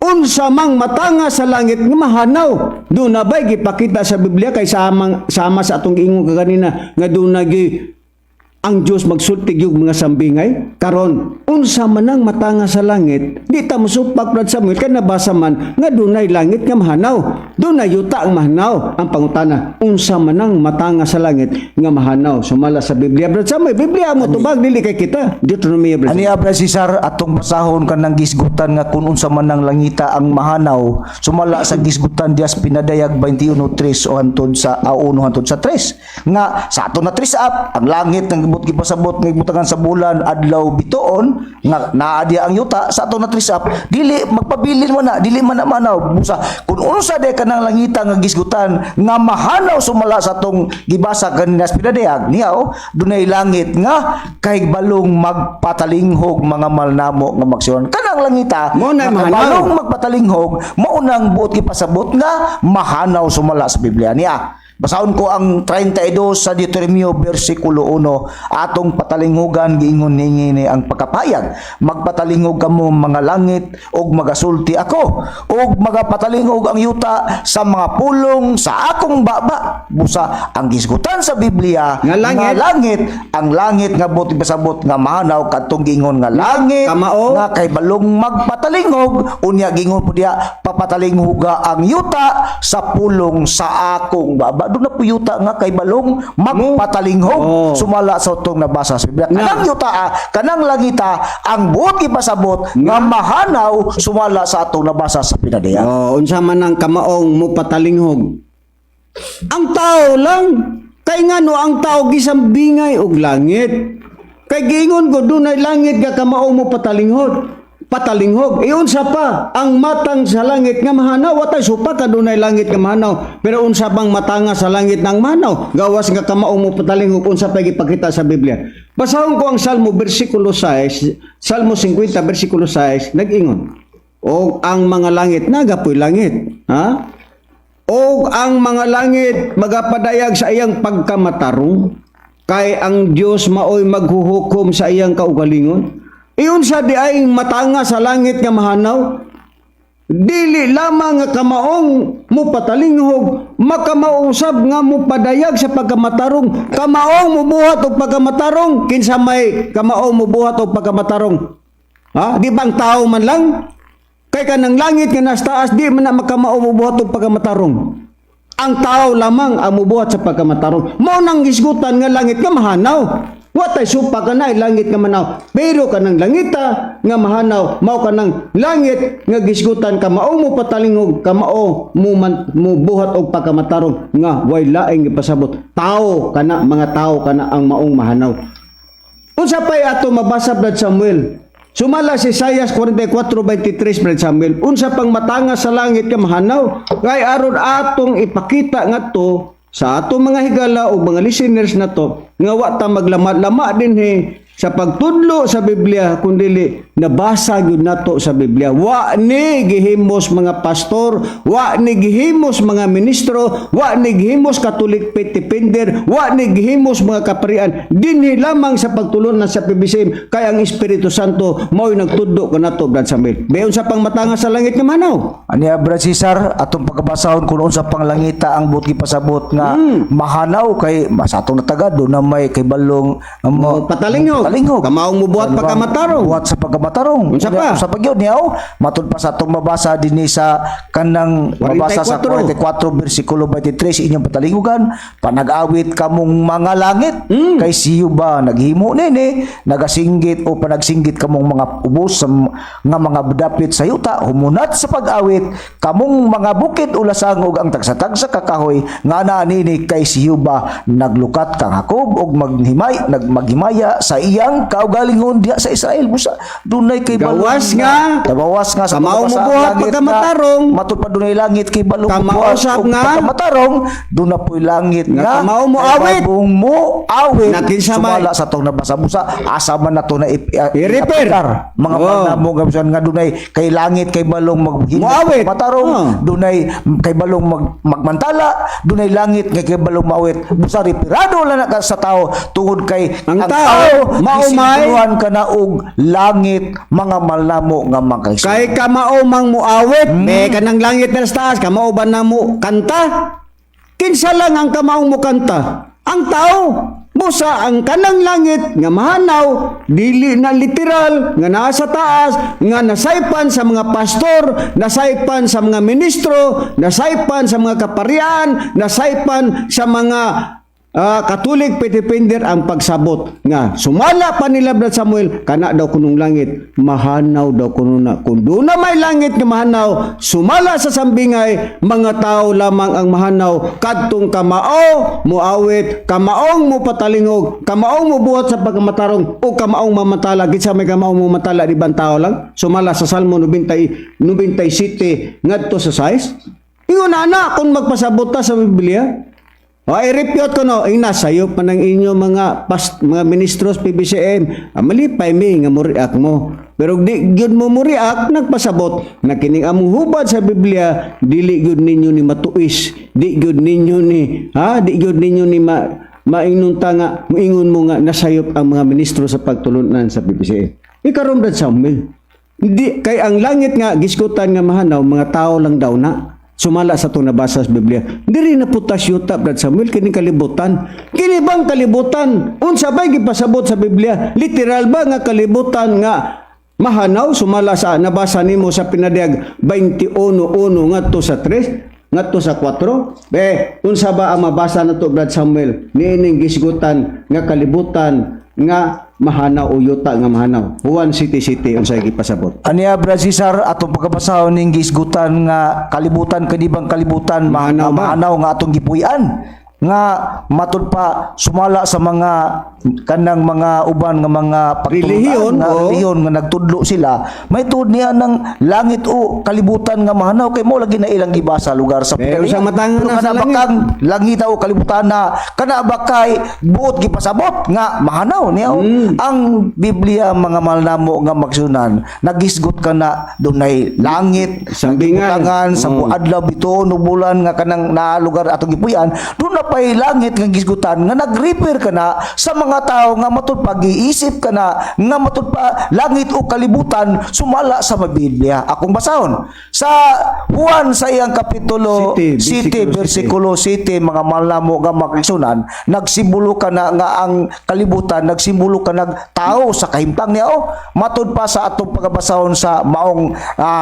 Unsa mang matanga sa langit nga mahanaw? Doon na ba'y gipakita sa Biblia kay sama, sama sa atong giingon kaganina nga doon na gi Ang Dios magsulti yung mga sambingay karon, unsa man ang matanga sa langit, di ta mosupak, Brad Samuel, kay nabasa man nga dunay langit nga mahanaw, dunay yuta ang mahanaw. Ang pangutana, unsa man ang matanga sa langit nga mahanaw sumala sa Biblia, Brad Samuel? Biblia mo tubag, dili kay kita Deuteronomy, Brad. Ani, Brad Cesar, atong basahon kanang gisgutan nga kung unsa man ang langita ang mahanaw sumala sa gisgutan dias Pinadayag 21:3 o hantod sa 1 hantod sa 3, nga sa ato na 3 up ang langit nga gibot gipasabot nga gibutangan sa bulan, adlaw, bituon, nga naa diya ang yuta. Sa ato na 3 up, dili magpabilin mo na, dili man na manaw. Busa kung unsa day kanang langita nga gisgutan nga mahanaw sumala sa atong gibasa kanina sa Pinadayag niya, oh, dunay langit nga kay balong magpatalinghog, mga malnamo nga magsiwan. Kanang langita Mao na nga mahanaw. balong magpatalinghog, mao nang buot gipasabot nga mahanaw sumala sa Biblia niya. Basahon ko ang 32 sa Deuteronomio versikulo 1. Atong patalinghugan, giingon ningi ang pagkapayag. Magpatalingog kamo mga langit ug magasulti ako, ug magapatalingog ang yuta sa mga pulong sa akong baba. Busa ang gisgutan sa Biblia nga langit. Nga langit, ang langit nga buot ipasabot nga mahanaw kadtong giingon nga langit kamao. Nga kay balong magpatalingog. Unya gingon po diya, papatalinghuga ang yuta sa pulong sa akong baba. Doon na po yuta nga kay balong magpatalinghog sumala sa utong nabasa sa Biblia. Kanang yuta, kanang langita ang buot ipasabot nga mahanaw sumala sa atong nabasa sa Pinadayag. Oh, unsa man ang kamaong mo patalinghog? Ang tao lang. Kay ngano ang tao gisambingay og langit? Kay giingon ko dunay langit nga kamaong mo patalinghog. Patalinghog. E unsa pa ang matang sa langit nga mahanaw? Watay supa ka dunay langit nga mahanaw. Pero unsa bang matanga sa langit nang mahanaw? Gawas nga kamaong mo patalinghog, unsa pa gipakita sa Biblia? Basahon ko ang Salmo versikulo 6, Salmo 50 versikulo 6, nag-ingon. O ang mga langit, nagapoy langit. Ha? O ang mga langit magapadayag sa iyang pagkamatarong, kay ang Dios maoy maghuhukom sa iyang kaugalingon. Iyon sa di ay matanga sa langit nga mahanaw. Dili lamang nga kamaong mupatalinghog, makamausab nga mupadayag sa pagkamatarong, kamaong mubuhat og pagkamatarong. Kinsa may kamaong mubuhat og pagkamatarong? Ha? Di bang tao man lang? Kay kanang langit nga nasa taas, di man na makamao mubuhat og pagkamatarong. Ang tao lamang ang mubuhat sa pagkamatarong. Mao nang gisgutan nga langit nga mahanaw. Watay supa ka na langit nga manaw. Pero kanang langita nga mahanaw, mao kanang langit nga gisgutan kamao mo patalingog, kamao mo man, mo buhat og pagkamatarong nga way laing gipasabot. Tao kana, mga tao kana ang maong mahanaw. Unsa pay ato mabasa, Brad Samuel? Sumala si Isaias 44:23, Brad Samuel. Unsa pang matanga sa langit ka mahanaw? Kay aron atong ipakita ngadto sa atong mga higala o mga listeners nato nga wa ta maglama-lama dinhi sa pagtudlo sa Biblia, kundili nabasa gyud nato sa Biblia. Wa ni gihimos mga pastor, wa ni gihimos mga ministro, wa ni gihimos Catholic Faith Defender, wa ni gihimos mga kaparian dinhi lamang sa pagtulunan sa PBCM, kay ang Espiritu Santo mao'y nagtudlo kanato, Brad Samuel. Bayon sa pangmatanga sa langit nga manaw. Ani, Brad Cesar, atong pagkabasahon kung unsa pang langita ang buot gipasabot nga mahanaw, kay sa atong nataga do na may kay balong Oh, patalinghog. Patalinghog. Kamaong mubuhat Ano ba? pagkamatarong. Buhat sa pagkamatarong. Unsa pa? Unsa pa gyud niya, oh? Matud pa sa atong mabasa dinhi sa kanang mabasa sa 44. 44 versikulo 23, inyong patalingugan, panag-awit kamong mga langit, kay siyo ba naghimo nini? Nagasinggit o panagsinggit kamong mga ubos sa nga mga dapit sa yuta. Humunat sa pag-awit kamong mga bukid, ulasang ug ang tagsa-tagsa ka kahoy nga naa nini, kay siyo ba naglukat kang Jacob ug maghimay nagmaghimaya sa iyang kaugalingon diha sa Israel. Busa dunay kay balong Gawas nga. Gawas nga sa Kamao pagkabasa ang mubuhat langit pagkamatarong. nga matud pa dunay langit kay balong Kamausap buhat og nga. pagkamatarong. Doon na po'y langit nga nga kamao mo awit. kay mo awit Na kinsa may- sumala sa tong nabasa. Busa asa man nato na I-repair. i-aplikar mga panamo nga bisan nga dunay kay langit kay balong maghimos Moawit. matarong, dunay kay balong magmantala, dunay langit nga kay balong maawit. Busa reperado lang na ka sa tao tungod kay ang tao, maumay. gisimbuhan ka na og langit, mga malamo nga mga Kay kamao mang muawit, may kanang langit na sa taas, kamao ba na mo kanta? Kinsa lang ang kamaong mo kanta? Ang tao. Busa ang kanang langit nga mahanaw, dili na literal nga naa sa taas, nga nasaypan sa mga pastor, nasaypan sa mga ministro, nasaypan sa mga kaparian, nasaypan sa mga Katolik petipinder ang pagsabot nga sumala pa nila, Brad Samuel, kana daw kunong langit mahanaw daw kuno na. Kung doon na may langit nga mahanaw sumala sa sambingay, mga tao lamang ang mahanaw kadtong kamao muawit, kamaong mo patalingog, kamaong mo buhat sa pagkamatarong o kamaong mamatala. Kinsa may kamaong mo matala? Di ba ang tao lang, sumala sa Salmo 90, 97 ngadto sa 6? Ingon ana kung magpasabot ta sa Biblia. O, i-repute ko no, ina sayo pa ng inyo mga mga ministros PBCM. Ah, malipay mi nga mo-react mo. Pero di gyud mo mo-react, nagpasabot na kining among hubad sa Biblia dili gyud ninyo ni matuis, di gyud ninyo ni ha, di gyud ninyo ni maingnon ta nga moingon mo nga nasayop ang mga ministro sa pagtulunan sa PBCM. Ikaron, Brad Samuel, hindi kay ang langit nga gisgutan nga mahanaw, mga tao lang daw na. Sumala sa itong nabasa sa Biblia. Diri na putas yuta, Brad Samuel, kini kalibutan. Kini bang kalibutan? Unsa ba'y gipasabot sa Biblia? Literal ba nga kalibutan nga mahanaw sumala sa nabasa nimo sa Pinadayag 21:1 ngadto sa 3 ngadto sa 4? Be, unsa ba ang mabasa nato, Brad Samuel, niining gisgutan nga kalibutan nga mahanaw o yuta nga mahanaw? Juan 7:7, unsay gipasabot? Aniya, Brad Cesar, atong pagkabasahon ning gisgutan nga kalibutan, kanibang kalibutan Mahanaw ba? Mahanaw nga atong gipuy-an nga matud pa sumala sa mga kanang mga uban nga mga pagtulunan Relihiyon, nga oo. relihiyon nga nagtudlo sila, may tuod niya ng langit o kalibutan nga mahanaw kay mo lagi na ilang gibasa lugar sa Pero Pinalia. sa matanga Pero na sa kana ba langit. kang langit o kalibutan na kana ba kay buot gipasabot nga mahanaw niya? Ang Biblia, mga mahal namo nga magsunan, nagisgot ka na dunay langit Sambingan. butangan sa adlaw, bituon ug bulan nga kanang naa lugar atong gipuy-an. Doon na pay langit nga gisgutan nga nag-refer ka na sa mga tao nga matud pag-iisip ka na nga matud pa langit o kalibutan sumala sa Biblia. Akong basahon sa Juan sa iyang kapitulo 7, 7 versikulo bersikulo 7, mga mahal namo nga makigsunan, nagsimbolo ka na nga ang kalibutan nagsimbolo ka nag tao sa kahimtang niya oh. Matud pa sa atong pagabasahon sa maong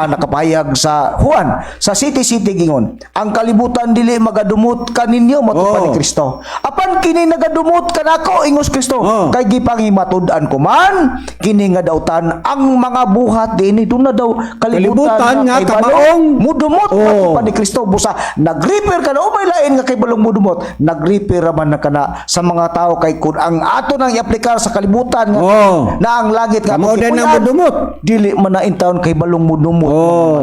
nakapahayag sa Juan sa 7:7, gingon ang kalibutan dili magadumot kaninyo matud pa ni Kristo, apan kini nagadumot kanako, ingos Kristo, kay gipangimatud-an ko man kini nga dautan ang mga buhat dinhi. Doon na daw kalibutan, Kalibutan nga kay balong kamaong mudumot matud pa ni Kristo. Busa nag-refer ka na o may lain nga kay balong mudumot, nag-refer man na kana sa mga tao kay kun ang ato nang iaplikar sa kalibutan nga na ang langit nga Kamo atong din ang gipuy-an, mudumot. dili man na intawon kay balong mudumot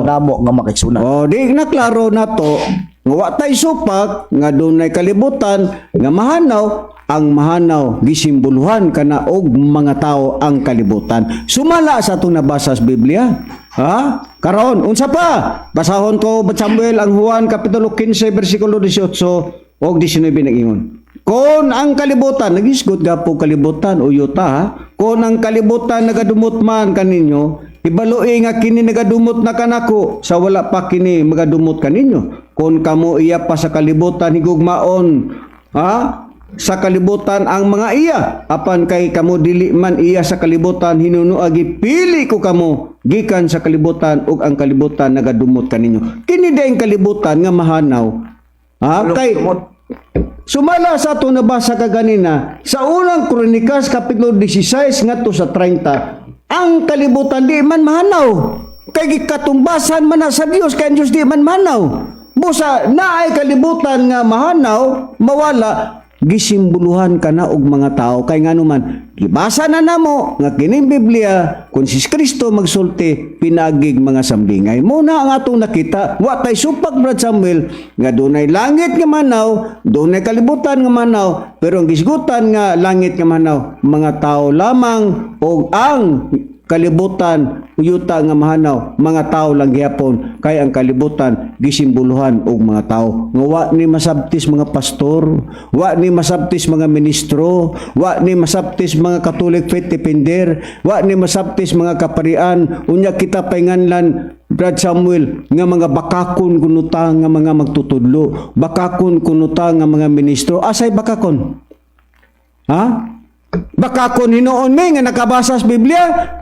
namo nga makigsunan. Oh, di na klaro na to nga wa tay supak nga dunay kalibutan nga mahanaw. Ang mahanaw gisimboluhan kana og mga tao ang kalibutan sumala sa atong nabasa sa Biblia, ha. Karon, unsa pa? Basahon ko ba, Samuel, ang Juan kapitulo 15 bersikulo 18 og 19? Nag-ingon, kon ang kalibutan, nagisgot gapo kalibutan o yuta ha, kon ang kalibutan nagadumot man kaninyo, ibaloi nga kini nagadumot na kanako sa wala pa kini magadumot kaninyo. Kon kamo iya pa sa kalibutan, higugmaon ha sa kalibutan ang mga iya. Apan kay kamo dili man iya sa kalibutan, hinunoa gipili ko kamo gikan sa kalibutan ug ang kalibutan nagadumot kaninyo. Kini diay kalibutan nga mahanaw. Ha, kay sumala sa ato nabasa kaganina sa Unang Kronikas kapitulo 16 ngadto sa 30, ang kalibutan di man mahanaw. Kay gikatumbasan man na sa Dios, kay ang Dios di man mahanaw. Busa naay kalibutan nga mahanaw, mawala, gisimboluhan ka na og mga tao kay ngano man gibasa na namo nga kining Biblia kung si Kristo magsulti pinagig mga sambingay. Mo na ang atong nakita, wa tay supak, Brad Samuel, nga dunay langit nga manaw, dunay kalibutan nga manaw, pero ang gisgutan nga langit nga manaw, mga tao lamang, og ang kalibutan, yuta nga mahanaw, mga tao lang gihapon kay ang kalibutan gisimboluhan og mga tao nga wa ni masabtis mga pastor, wa ni masabtis mga ministro, wa ni masabtis mga Catholic faith defender, wa ni masabtis mga kaparian. Unya kita painganlan, Brad Samuel, nga mga bakakon kuno ta nga mga magtutudlo, bakakon kuno ta nga mga ministro. Asay bakakon? Ha? Bakakon hinuon mi nga nakabasa sa Biblia?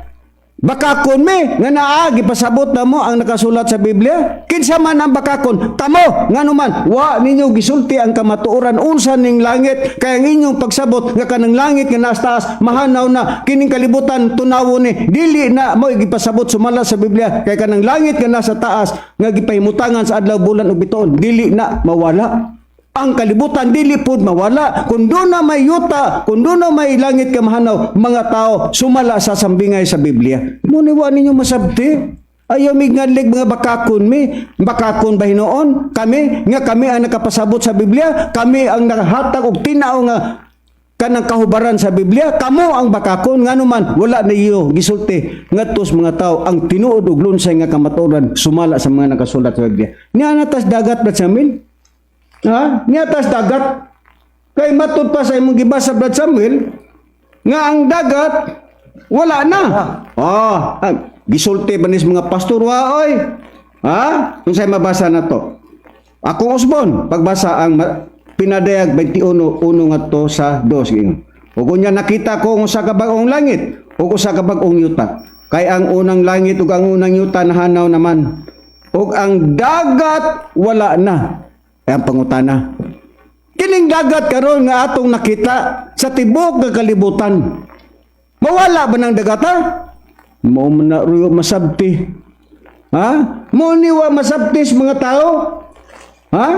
Bakakon mi nga naa gipasabot na mo ang nakasulat sa Biblia? Kinsa man ang bakakon? Kamo, ngano man wa ninyo gisulti ang kamatuoran unsa ning langit, kay ang inyong pagsabot nga kanang langit nga nasa taas mahanaw na, kining kalibutan tunawon ni, dili na mo gipasabot sumala sa Biblia, kay kanang langit nga nasa taas nga gipahimutangan sa adlaw, bulan ug bituon, dili na mawala. Ang kalibutan dili pud mawala. Kung doon na may yuta, kung doon na may langit ka mahanaw, mga tao sumala sa sambingay sa Biblia. Muni wa ninyo masabti. Ayaw mi ngadlig mga bakakon mi. Bakakon ba hinuon? Kami nga kami ang nakapasabot sa Biblia, kami ang nakahatag og tinao nga kanang kahubaran sa Biblia, kamo ang bakakon, ngano man wala niyo gisulti ngadto sa mga tao ang tinuod ug lunsay nga kamatuoran sumala sa mga nakasulat sa Biblia. Niya natas dagat ba, Samuel? Ha? Niya tas dagat. Kay matud pa sa imong gibasa, Brad Samuel, nga ang dagat wala na. Oh, ah, gisulti ba nis mga pastor wa oy? Ha? Unsay mabasa na to? Akong usbon, pagbasa ang Pinadayag 21:1 ngadto sa 2 ingon. Ug unya nakita ko ang usa ka bag-ong langit ug usa ka bag-ong yuta. Kay ang unang langit ug ang unang yuta nahanaw naman. Ug ang dagat wala na. Ay, ang pangutana. Kining dagat karon nga atong nakita sa tibuok nga kalibutan. Mawala ba ng dagata? Mao man na ruyo masabti. Ha? Mo ni wa masabti sa mga tao? Ha?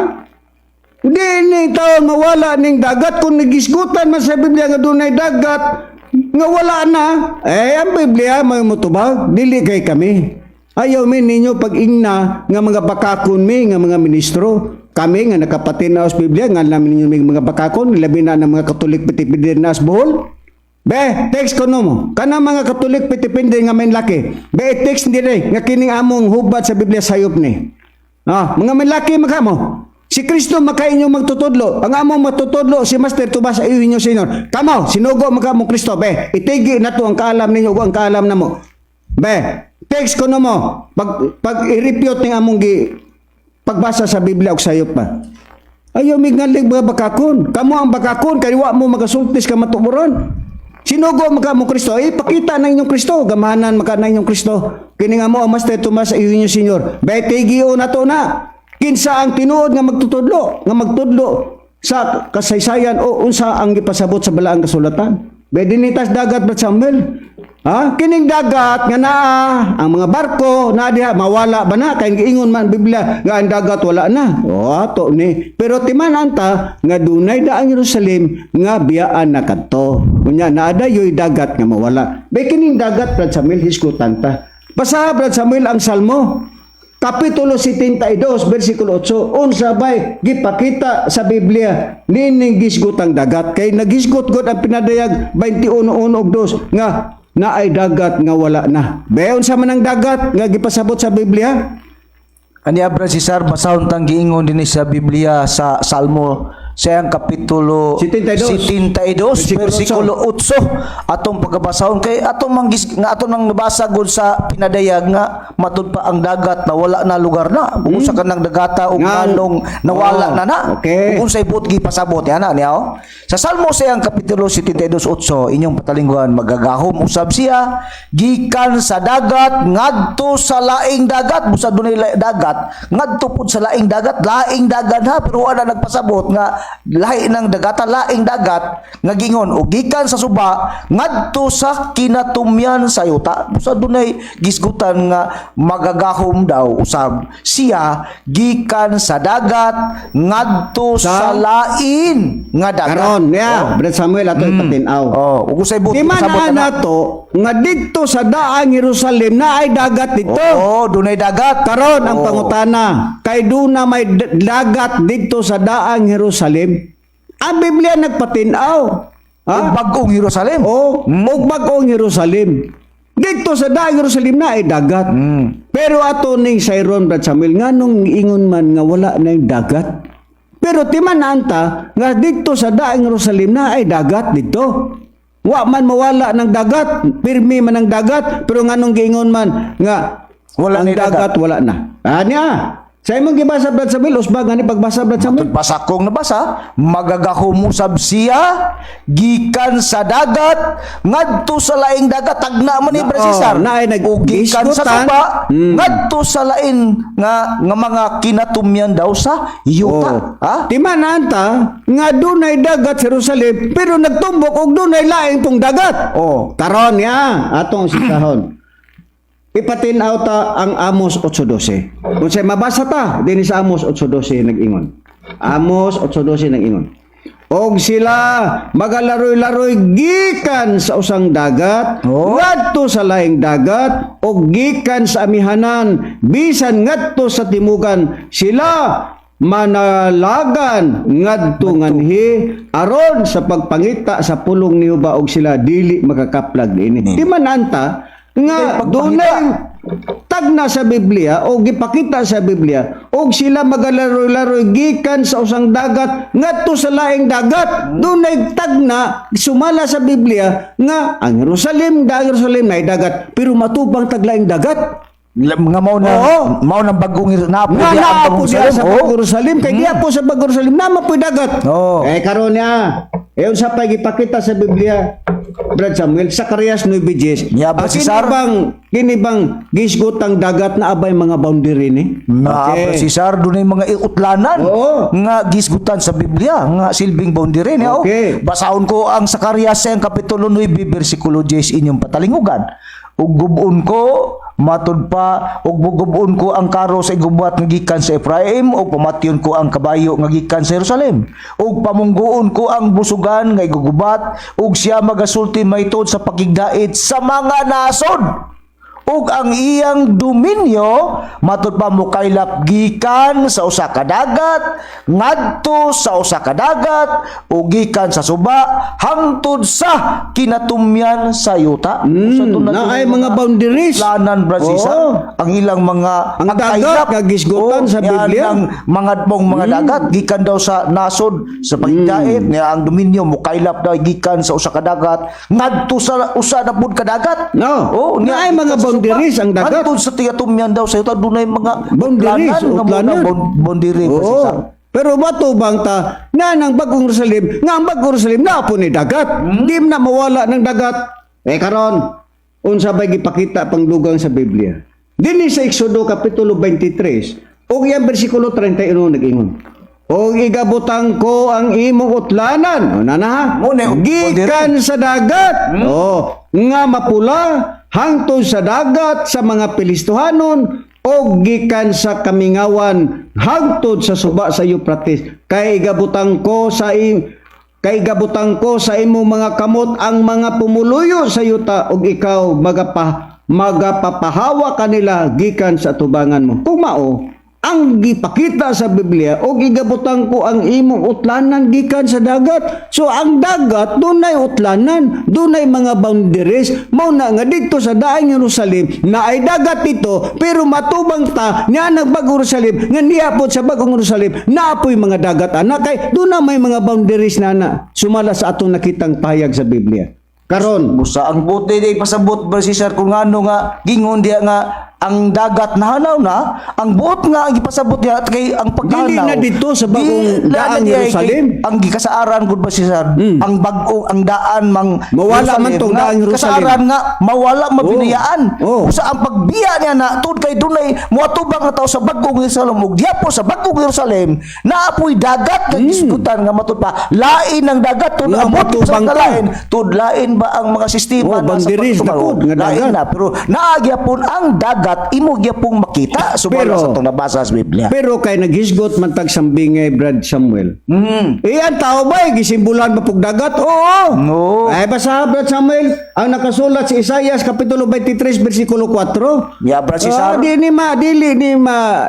Di ni taon mawala ning dagat kung nagisgutan man sa Biblia nga dunay dagat nga wala na. Eh, ang Biblia may mutubag, dili kay kami. Ayaw mi ninyo pag-ingna nga mga bakakon mi nga mga ministro. Kami nga nakapatinaw sa Biblia nga namin ninyo may mga bakakon, labi na ng mga Katolik pitipindi na sa Bohol. Be, text ko no mo. Kana mga Katolik pitipindi nga may laki. Be, text dire nga kining among hubad sa Biblia sayop ni. Ah, mga manlaki makamo. Si Kristo maka inyong magtutudlo. Ang among matutudlo si Master Tomas ay inyo Senyor. Kamo, sinugo makamo Kristo. Be, itigi na to ang kaalam ninyo ug ang kaalam namo. Be, text ko no mo. Pag i-refute ning among gi pagbasa sa Biblia og sayop pa. Ayaw migngalig mga bakakon. Kamo ang bakakon kay wa mo magasultis ka matuoran. Sinugo maka mo Kristo, eh, pakita na inyong Kristo, gamahanan maka na inyong Kristo. Kini nga mo ang Master Tomas ay inyo Senyor. Be, tigio na to na. Kinsa ang tinuod nga magtutudlo, nga magtudlo sa kasaysayan o unsa ang gipasabot sa balaang kasulatan. Be, dinitas dagat ba, Samuel? Ha? Kining dagat nga naa ang mga barko na diha, mawala ba na kay giingon man Biblia nga ang dagat wala na? O ato ni. Pero timan anta nga dunay da ang Jerusalem nga biyaan na kadto. Unya naa dayoy dagat nga mawala. Be, kining dagat, Brad Samuel, hisgutan ta. Basaha, Brad Samuel, ang Salmo Kapitulo 72, versikulo 8, unsa bay gipakita sa Biblia nining gisgutang dagat? Kay nagisgot gud ang Pinadayag 21:1 ug 2 nga naay dagat nga wala na. Be, unsa man ang dagat nga gipasabot sa Biblia? Ani Brad Cesar, basahon tang giingon dinhi sa Biblia sa Salmo sa iyang kapitulo 72. 72 versikulo 8 atong pagkabasahon, kay atong manggis nga atong nang nabasa gud sa Pinadayag nga matud pa ang dagat na wala na lugar na ug usa ka nang dagata ug nganong nawala Oh, na na ug unsay buot gipasabot yan na niya, oh. Sa Salmo sa iyang kapitulo 72:8, inyong patalingguan, magagahom usab siya gikan sa dagat ngadto sa laing dagat, busa dunay dagat ngadto pud sa laing dagat, laing dagat ha, pero wala nagpasabot nga lahi ng dagata, laing dagat nga gingon og gikan sa suba ngadto sa kinatumyan sa yuta. Busa dunay gisgutan nga magagahom daw usab siya gikan sa dagat ngadto sa lain nga dagat. Karon, yeah, Brad Samuel, ato ipatin-aw. Oh, ug usay buot Di man pasabot na na. nato nga didto sa daang Jerusalem na ay dagat didto. Oh, dunay dagat. Karon ang pangutana, kay duna may dagat didto sa daang Jerusalem. Ang Biblia nagpatin-aw. Ha? Ug bag-ong Jerusalem. Oh, ug bag-ong Jerusalem. Didto sa daang Jerusalem na ay dagat. Pero ato ning sayron, Brad Samuel, nganong ingon man nga wala na yung dagat? Pero timan anta nga didto sa daang Jerusalem na ay dagat didto. Wa man mawala ng dagat, pirmi man ang dagat, pero nganong giingon man nga Wala ang na yung dagat, wala na. Ah, niya. Sa imong gibasa, Brad Samuel, usba gani pagbasa, Brad Samuel. Pasakong nabasa, magagahom usab siya gikan sa dagat ngadto sa laing dagat, tagna man ni Brad Oh, Cesar. naay O gikan sa gisgutan. suba ngadto sa lain nga nga mga kinatumyan daw sa yuta. Oh. Ha? Timanan ta nga dunay dagat sa Jerusalem pero nagtumbok og dunay laing pong dagat. Oh. Karon ya atong sisahon. Ipatin-aw ta ang Amos 8:12. Unsay mabasa ta dinhi sa Amos 8:12 nag-ingon? Amos 8:12 nag-ingon: Og sila magalaroy-laroy gikan sa usang dagat ngadto sa laing dagat og gikan sa amihanan bisan ngadto sa timugan, sila manalagan ngadto nganhi aron sa pagpangita sa pulong ni Jehova og sila dili makakaplag niini. Di man anta nga dunay tagna sa Biblia o gipakita sa Biblia og sila magalaroy-laroy gikan sa usang dagat ngadto sa laing dagat. Dunay tagna sumala sa Biblia nga ang Jerusalem da Jerusalem na dagat pero matubang taglaing dagat. Nga mao na mao nang bagong naapo Nga diya ang naa bagong po diya Jerusalem. sa Oh. bagong Jerusalem kay diya po sa bagong Jerusalem nama po'y dagat. Eh karon niya, eh unsa pa gipakita sa Biblia, Brad Samuel, Zacarias 9:10. Ya, Brad Ah, kini Cesar. bang kini bang gisgutang dagat na abay mga boundary ni? Na okay. Cesar, dunay mga utlanan nga gisgutan sa Biblia nga silbing boundary niya. Oh. Basahon ko ang Zacarias ang kapitulo 9 bersikulo 10 inyong patalingugan. Ug gubon ko matud pa ug gubon ko ang karo sa igubat nga gikan sa Ephraim ug pamatyon ko ang kabayo nga gikan sa Jerusalem ug pamunggoon ko ang busugan nga igugubat ug siya magasulti mahitod sa pakigdait sa mga nasod ug ang iyang dominyo matud pa mokaylap gikan sa usa ka dagat ngadto sa usa ka dagat ug gikan sa suba hangtod sa kinatumyan sa yuta. Usa to Na ay mga boundaries. Planan, Brad Cesar, ang ilang mga Ang dagat pagkaylap. nga gisgutan sa niya Biblia. Ang mga mong mga dagat gikan daw sa nasod sa pagdait niya ang dominyo mokaylap daw gikan sa usa ka dagat ngadto sa usa na pud ka dagat. No. Oh, Na ay mga gikan sa suba, boundaries ang dagat. hangtod sa tigatumyan daw sa yuta, dunay mga Boundaries, utlanan nga muna utlanan. Boundary, Brad Cesar. Pero bato bang ta na nang bagong Jerusalem, nga ang bagong Jerusalem na po ni dagat. Di na mawala ng dagat. Eh karon, unsa bay gipakita pangdugang sa Biblia? Dinhi sa Exodo kapitulo 23 ug iyang bersikulo 31 nag-ingon: Og igabutang ko ang imong utlanan. O nana ha. Mo na yung Gikan sa dagat. Oh, nga mapula hangtod sa dagat sa mga Pilistohanon o gikan sa kamingawan hangtod sa suba sa Euphrates, kay igabutang ko sa imong mga kamot ang mga pumuluyo sa yuta ug ikaw magapapahawa kanila gikan sa tubangan mo. Kung mao ang gipakita sa Biblia og igabutang ko ang imong utlanan gikan sa dagat. So ang dagat dunay utlanan, dunay mga boundaries. Mao na nga didto sa daang Jerusalem na ay dagat dito pero matubang ta niya nagbagong Jerusalem nga niya pod sa bagong Jerusalem naapoy mga dagat ana kay doon na may mga boundaries na na sumala sa atong nakitang pahayag sa Biblia. Karon, Busa ang buti di pasabot, Brad Cesar, kung ngano nga gingon diya nga ang dagat nahanaw na ang buot nga ang gipasabot niya at kay ang pagkahanaw Dili na dito sa bagong Di na daang diya, kay Jerusalem. Ang gikasaaran gud ba Cesar ang bag-o ang daan mang Mawala man Jerusalem tong nga, daang Jerusalem. kasaaran nga mawala mabinayaan. Usa ang pagbiya niya na tud kay dunay moatubang nga tao sa bagong Jerusalem ug diya po sa bagong Jerusalem naapoy dagat nga gisgutan nga matud pa lain ang dagat tud Nga ang buot sa matubang ta. lain tud lain ba ang mga sistema Oh, na sa boundaries na pagtumaw? pod nga Lain dagat. na pero naagyapon ang dagat imo gyapong makita sumala sa itong nabasa sa Biblia. Pero kay naghisgot man tag sambingay, Brad Samuel. Eh, ang tao ba, eh, gisimbulan ba pug dagat? Oo. No. Ay, basa, Brad Samuel, ang nakasulat sa Isaias Kapitulo 23, versikulo 4. Ya, Brad Cesar. Ah, di ni ma, dili ni ma,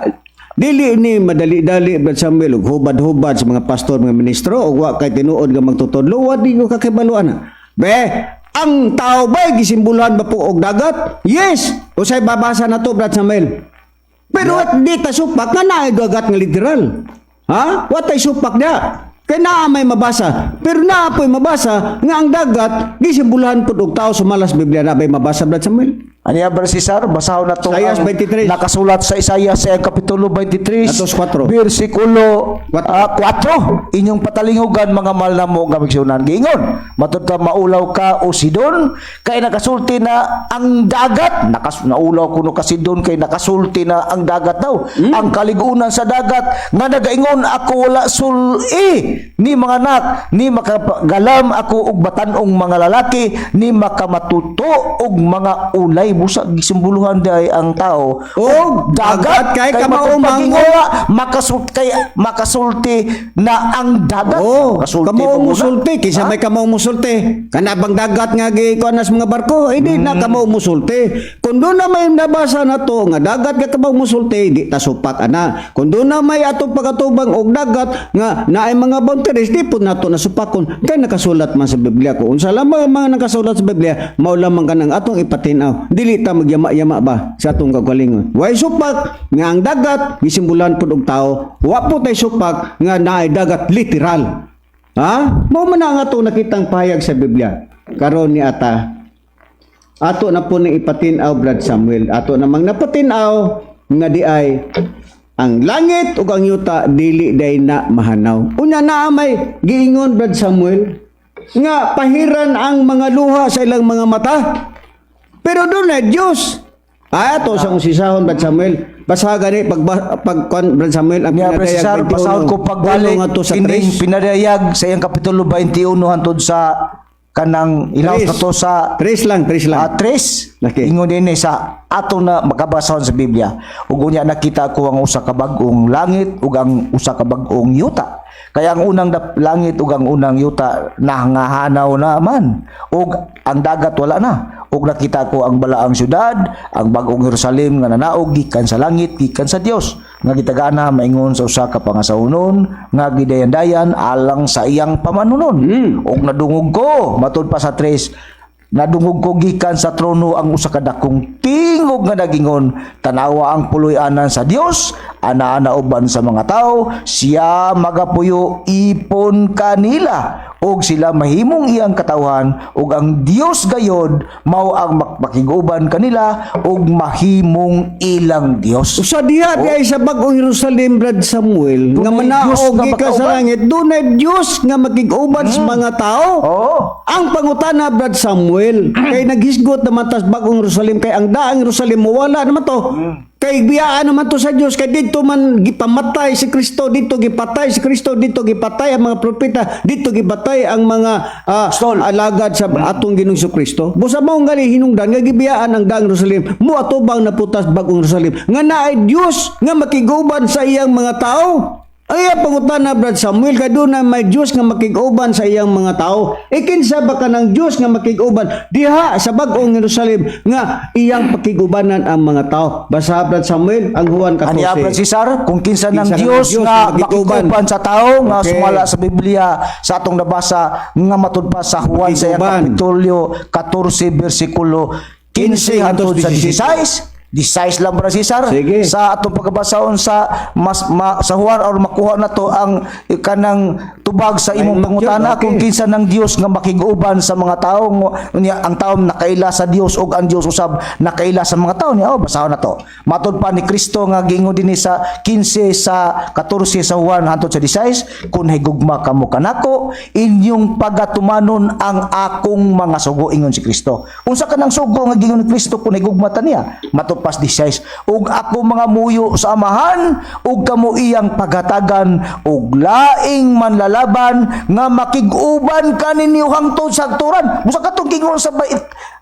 dili ni madali-dali, Brad Samuel, ug hubad-hubad sa mga pastor, mga ministro, ug wa kay tinuod nga magtutudlo, wa di ko kakibaluan. Be, ang tao ba gisimbulan ba po og dagat? Yes. Usay babasa na to, Brad Samuel. Pero at di ta supak nga naay dagat nga literal. Ha? Wa tay supak dia. Kay naa may mabasa. Pero naa po'y mabasa nga ang dagat gisimbolahan pud og tao sumalas Biblia na bay mabasa, Brad Samuel. Aniya, Brother Cesar, basahon na to Isaias ang 23. nakasulat sa Isaiah sa iyang kapitulo 23, Atos 4. versikulo 4. 4. "Inyong patalingugan, mga mahal na mo nga migsunan." Giingon, "Matud ka maulaw ka, o Sidon, kay nakasulti na ang dagat." Naulaw kuno ka, Sidon, kay nakasulti na ang dagat daw. "Ang kaligunan sa dagat nga nagaingon, 'Ako wala sul-i ni mga anak, ni makagalam ako og batan-ong mga lalaki, ni makamatuto og mga ulay.'" Busa gisimboluhan diay ang tao Og dagat, kay kamao matud mango. Nga kay makasulti na ang dagat. Oh, Makasulti kamao pa muna. musulti kinsa may kamao musulti? Kana bang dagat nga gikuan sa mga barko? Hindi na kamao musulti. Kung doon na may nabasa na to nga dagat nga kamao musulti, di ta supak ana. Kung doon na may atong pagatubang og dagat nga naay mga boundaries, di pud nato nasupakon kay nakasulat man sa Biblia. Kung unsa lamang ang mga nakasulat sa Biblia, mao lamang kanang atong ipatin-aw. Dili ta magyama-yama ba sa atong kagalingon. Way supak nga ang dagat gisimbolan pud og tao. Wa po tay supak nga naay dagat literal. Ha? Mao man na ang atong nakitang pahayag sa Biblia. Karon ni ata, ato na po ni ipatin-aw, Brad Samuel. Ato namang napatin-aw nga di ay ang langit ug ang yuta dili day na mahanaw. Unya naa may giingon, Brad Samuel, nga pahiran ang mga luha sa ilang mga mata. Pero doon na Diyos. Ay, ato sa usisahon, Brad Samuel. Basa gani pag pag kuan, Brad Samuel, ang Niya, Brother Cesar, Pinadayag 21, basahon ko pagbalik uno ngadto sa kining tres. Pinadayag sa iyang kapitulo 21 hantod sa kanang ilaw Tres. na to sa Tres lang, tres lang. Tres. Okay. Ingon din sa ato na makabasahon sa Biblia. "Ug unya nakita ko ang usa ka bag-ong langit ug ang usa ka bag-ong yuta. Kaya ang unang langit ug ang unang yuta nangahanaw na man, ug ang dagat wala na. Ug nakita ko ang balaang syudad, ang bag-ong Jerusalem nga nanaog gikan sa langit gikan sa Dios, nga gitagana maingon sa usa ka pangasawonon nga gidayan-dayan alang sa iyang pamanunon. Ug nadungog ko," matud pa sa tres, "nadungog ko gikan sa trono ang usa ka dakong tingog nga nagingon, 'Tanawa ang puloy-anan sa Dios, ana-ana uban sa mga tao, siya magapuyo ipon kanila ug sila mahimong iyang katawhan, ug ang Dios gayod mao ang makiguban kanila ug mahimong ilang Dios.'" Sa diha di ay sa bagong Jerusalem, Brad Samuel, nga Dunay manaog Diyos nga gikan sa makauban. Langit, dunay Dios nga makig-uban sa mga tao. Ang pangutana, Brad Samuel, kay naghisgot naman tas bagong Jerusalem, kay ang daang Jerusalem mawala naman to. Kay biyaan naman to sa Dios, kay dito man gipamatay si Kristo, dito gipatay si Kristo, dito gipatay ang mga propeta, dito gipatay ang mga alagad sa atong Ginoong Kristo. Busa mao nga hinungdan nga gibiyaan ang daang Jerusalem, mo atubang naputas bagong Jerusalem nga naay Dios nga makiguban sa iyang mga tao. Ay, ang pangutana, Brad Samuel, kay doon na may Diyos nga makig-uban sa iyang mga tao. E kinsa ba ka ng Diyos nga makig-uban diha sa bagong Jerusalem nga iyang pakig-ubanan ang mga tao? Basa, Brad Samuel, ang Juan 14. Ani, Brad Cesar, kung kinsa ng Kinsa ng Dios Diyos nga nga makig-uban. makig-uban sa tao nga sumala sa Biblia sa atong nabasa nga matud pa sa Juan sa iyang Makig-uban. kapitulo 14 bersikulo 15 hangtod sa 16. 16 lang, Brad Cesar. Sige. Sa atong pagkabasahon sa mas ma, sa Juan or makuha na to ang kanang tubag sa imong Ay, pangutana kung kinsa ng Dios nga makig-uban sa mga tao, unya ang tao nakaila sa Dios ug ang Dios usab nakaila sa mga tao niya. Oh, basahon na to. Matod pa ni Kristo nga giingon dinhi sa 15 sa 14 sa Juan hantod sa 16, "Kun higugma kamo kanako, inyong pagatumanon ang akong mga sugo," ingon si Kristo. Unsa kanang sugo nga giingon ni Kristo kun higugma ta niya? Matod pas 16, "Ug ako mga muyo sa Amahan ug kamo iyang paghatagan og laing manlalaban nga makig-uban kaninyo hangtod sa hangturan." Busa katong giingon sa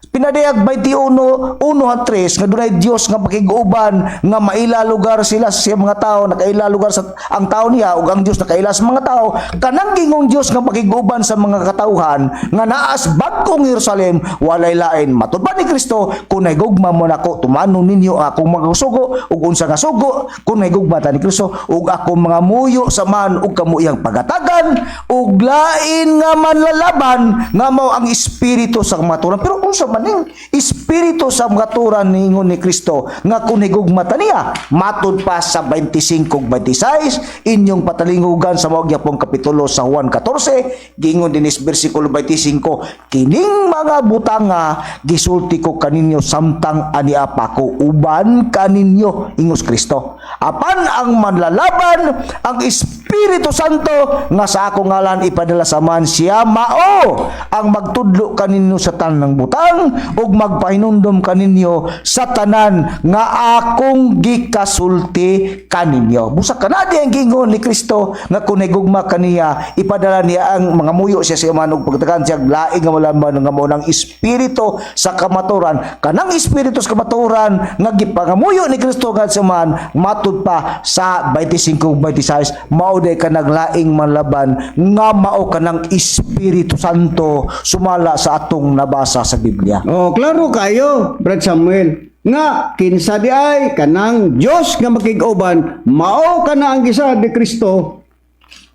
Pinadayag 21, 1 at 3 nga dunay Dios nga pakig-uban nga maila lugar sila sa mga tao, nakaila lugar sa ang tao niya ug ang Dios nakaila sa mga tao. Kanang gingong Dios nga pakig-uban sa mga katawhan nga naas bag-ong Jerusalem walay lain matud pa ni Kristo, "Kung nahigugma mo nako, tumanon ninyo akong mga sugo." Ug unsa nga sugo kung nahigugma ta ni Kristo? "Ug ako mga muyo sa Amahan ug kamo iyang pagatagan og lain nga manlalaban nga mao ang Espiritu sa kamatuoran." Pero unsa man Kaning Espiritu sa kamatuoran, niingon ni Kristo nga kung higugma ta niya, matud pa sa 25-26, inyong patalingugan sa mao gyapong kapitulo sa Juan 14, giingon dinis bersikulo 25, "Kining mga butanga gisulti ko kaninyo samtang ania pa ko uban kaninyo," ingos Kristo. "Apan ang manlalaban, ang Espiritu Santo nga sa ako ngalan ipadala sa Amahan, siya mao ang magtudlo kaninyo sa tanang butang ug magpahinumdom kaninyo sa tanan nga akong gikasulti kaninyo." Busa kana di ang giingon ni Kristo nga kung higugma kaniya, ipadala niya ang mga muyo siya sa Amahan ug pagtagaan siya laing nga malaman nga mao ng Espiritu sa kamatuoran. Kanang Espiritu sa kamatuoran nga gipangamuyo ni Kristo nga sa Amahan, matud pa sa 25-26, mao day kanang laing manlaban nga mao kanang Espiritu Santo sumala sa atong nabasa sa Biblia. Oh, klaro kayo, Brad Samuel. Nga kinsa di ay kanang Dios nga makig-uban, mao kana ang gisaad ni Kristo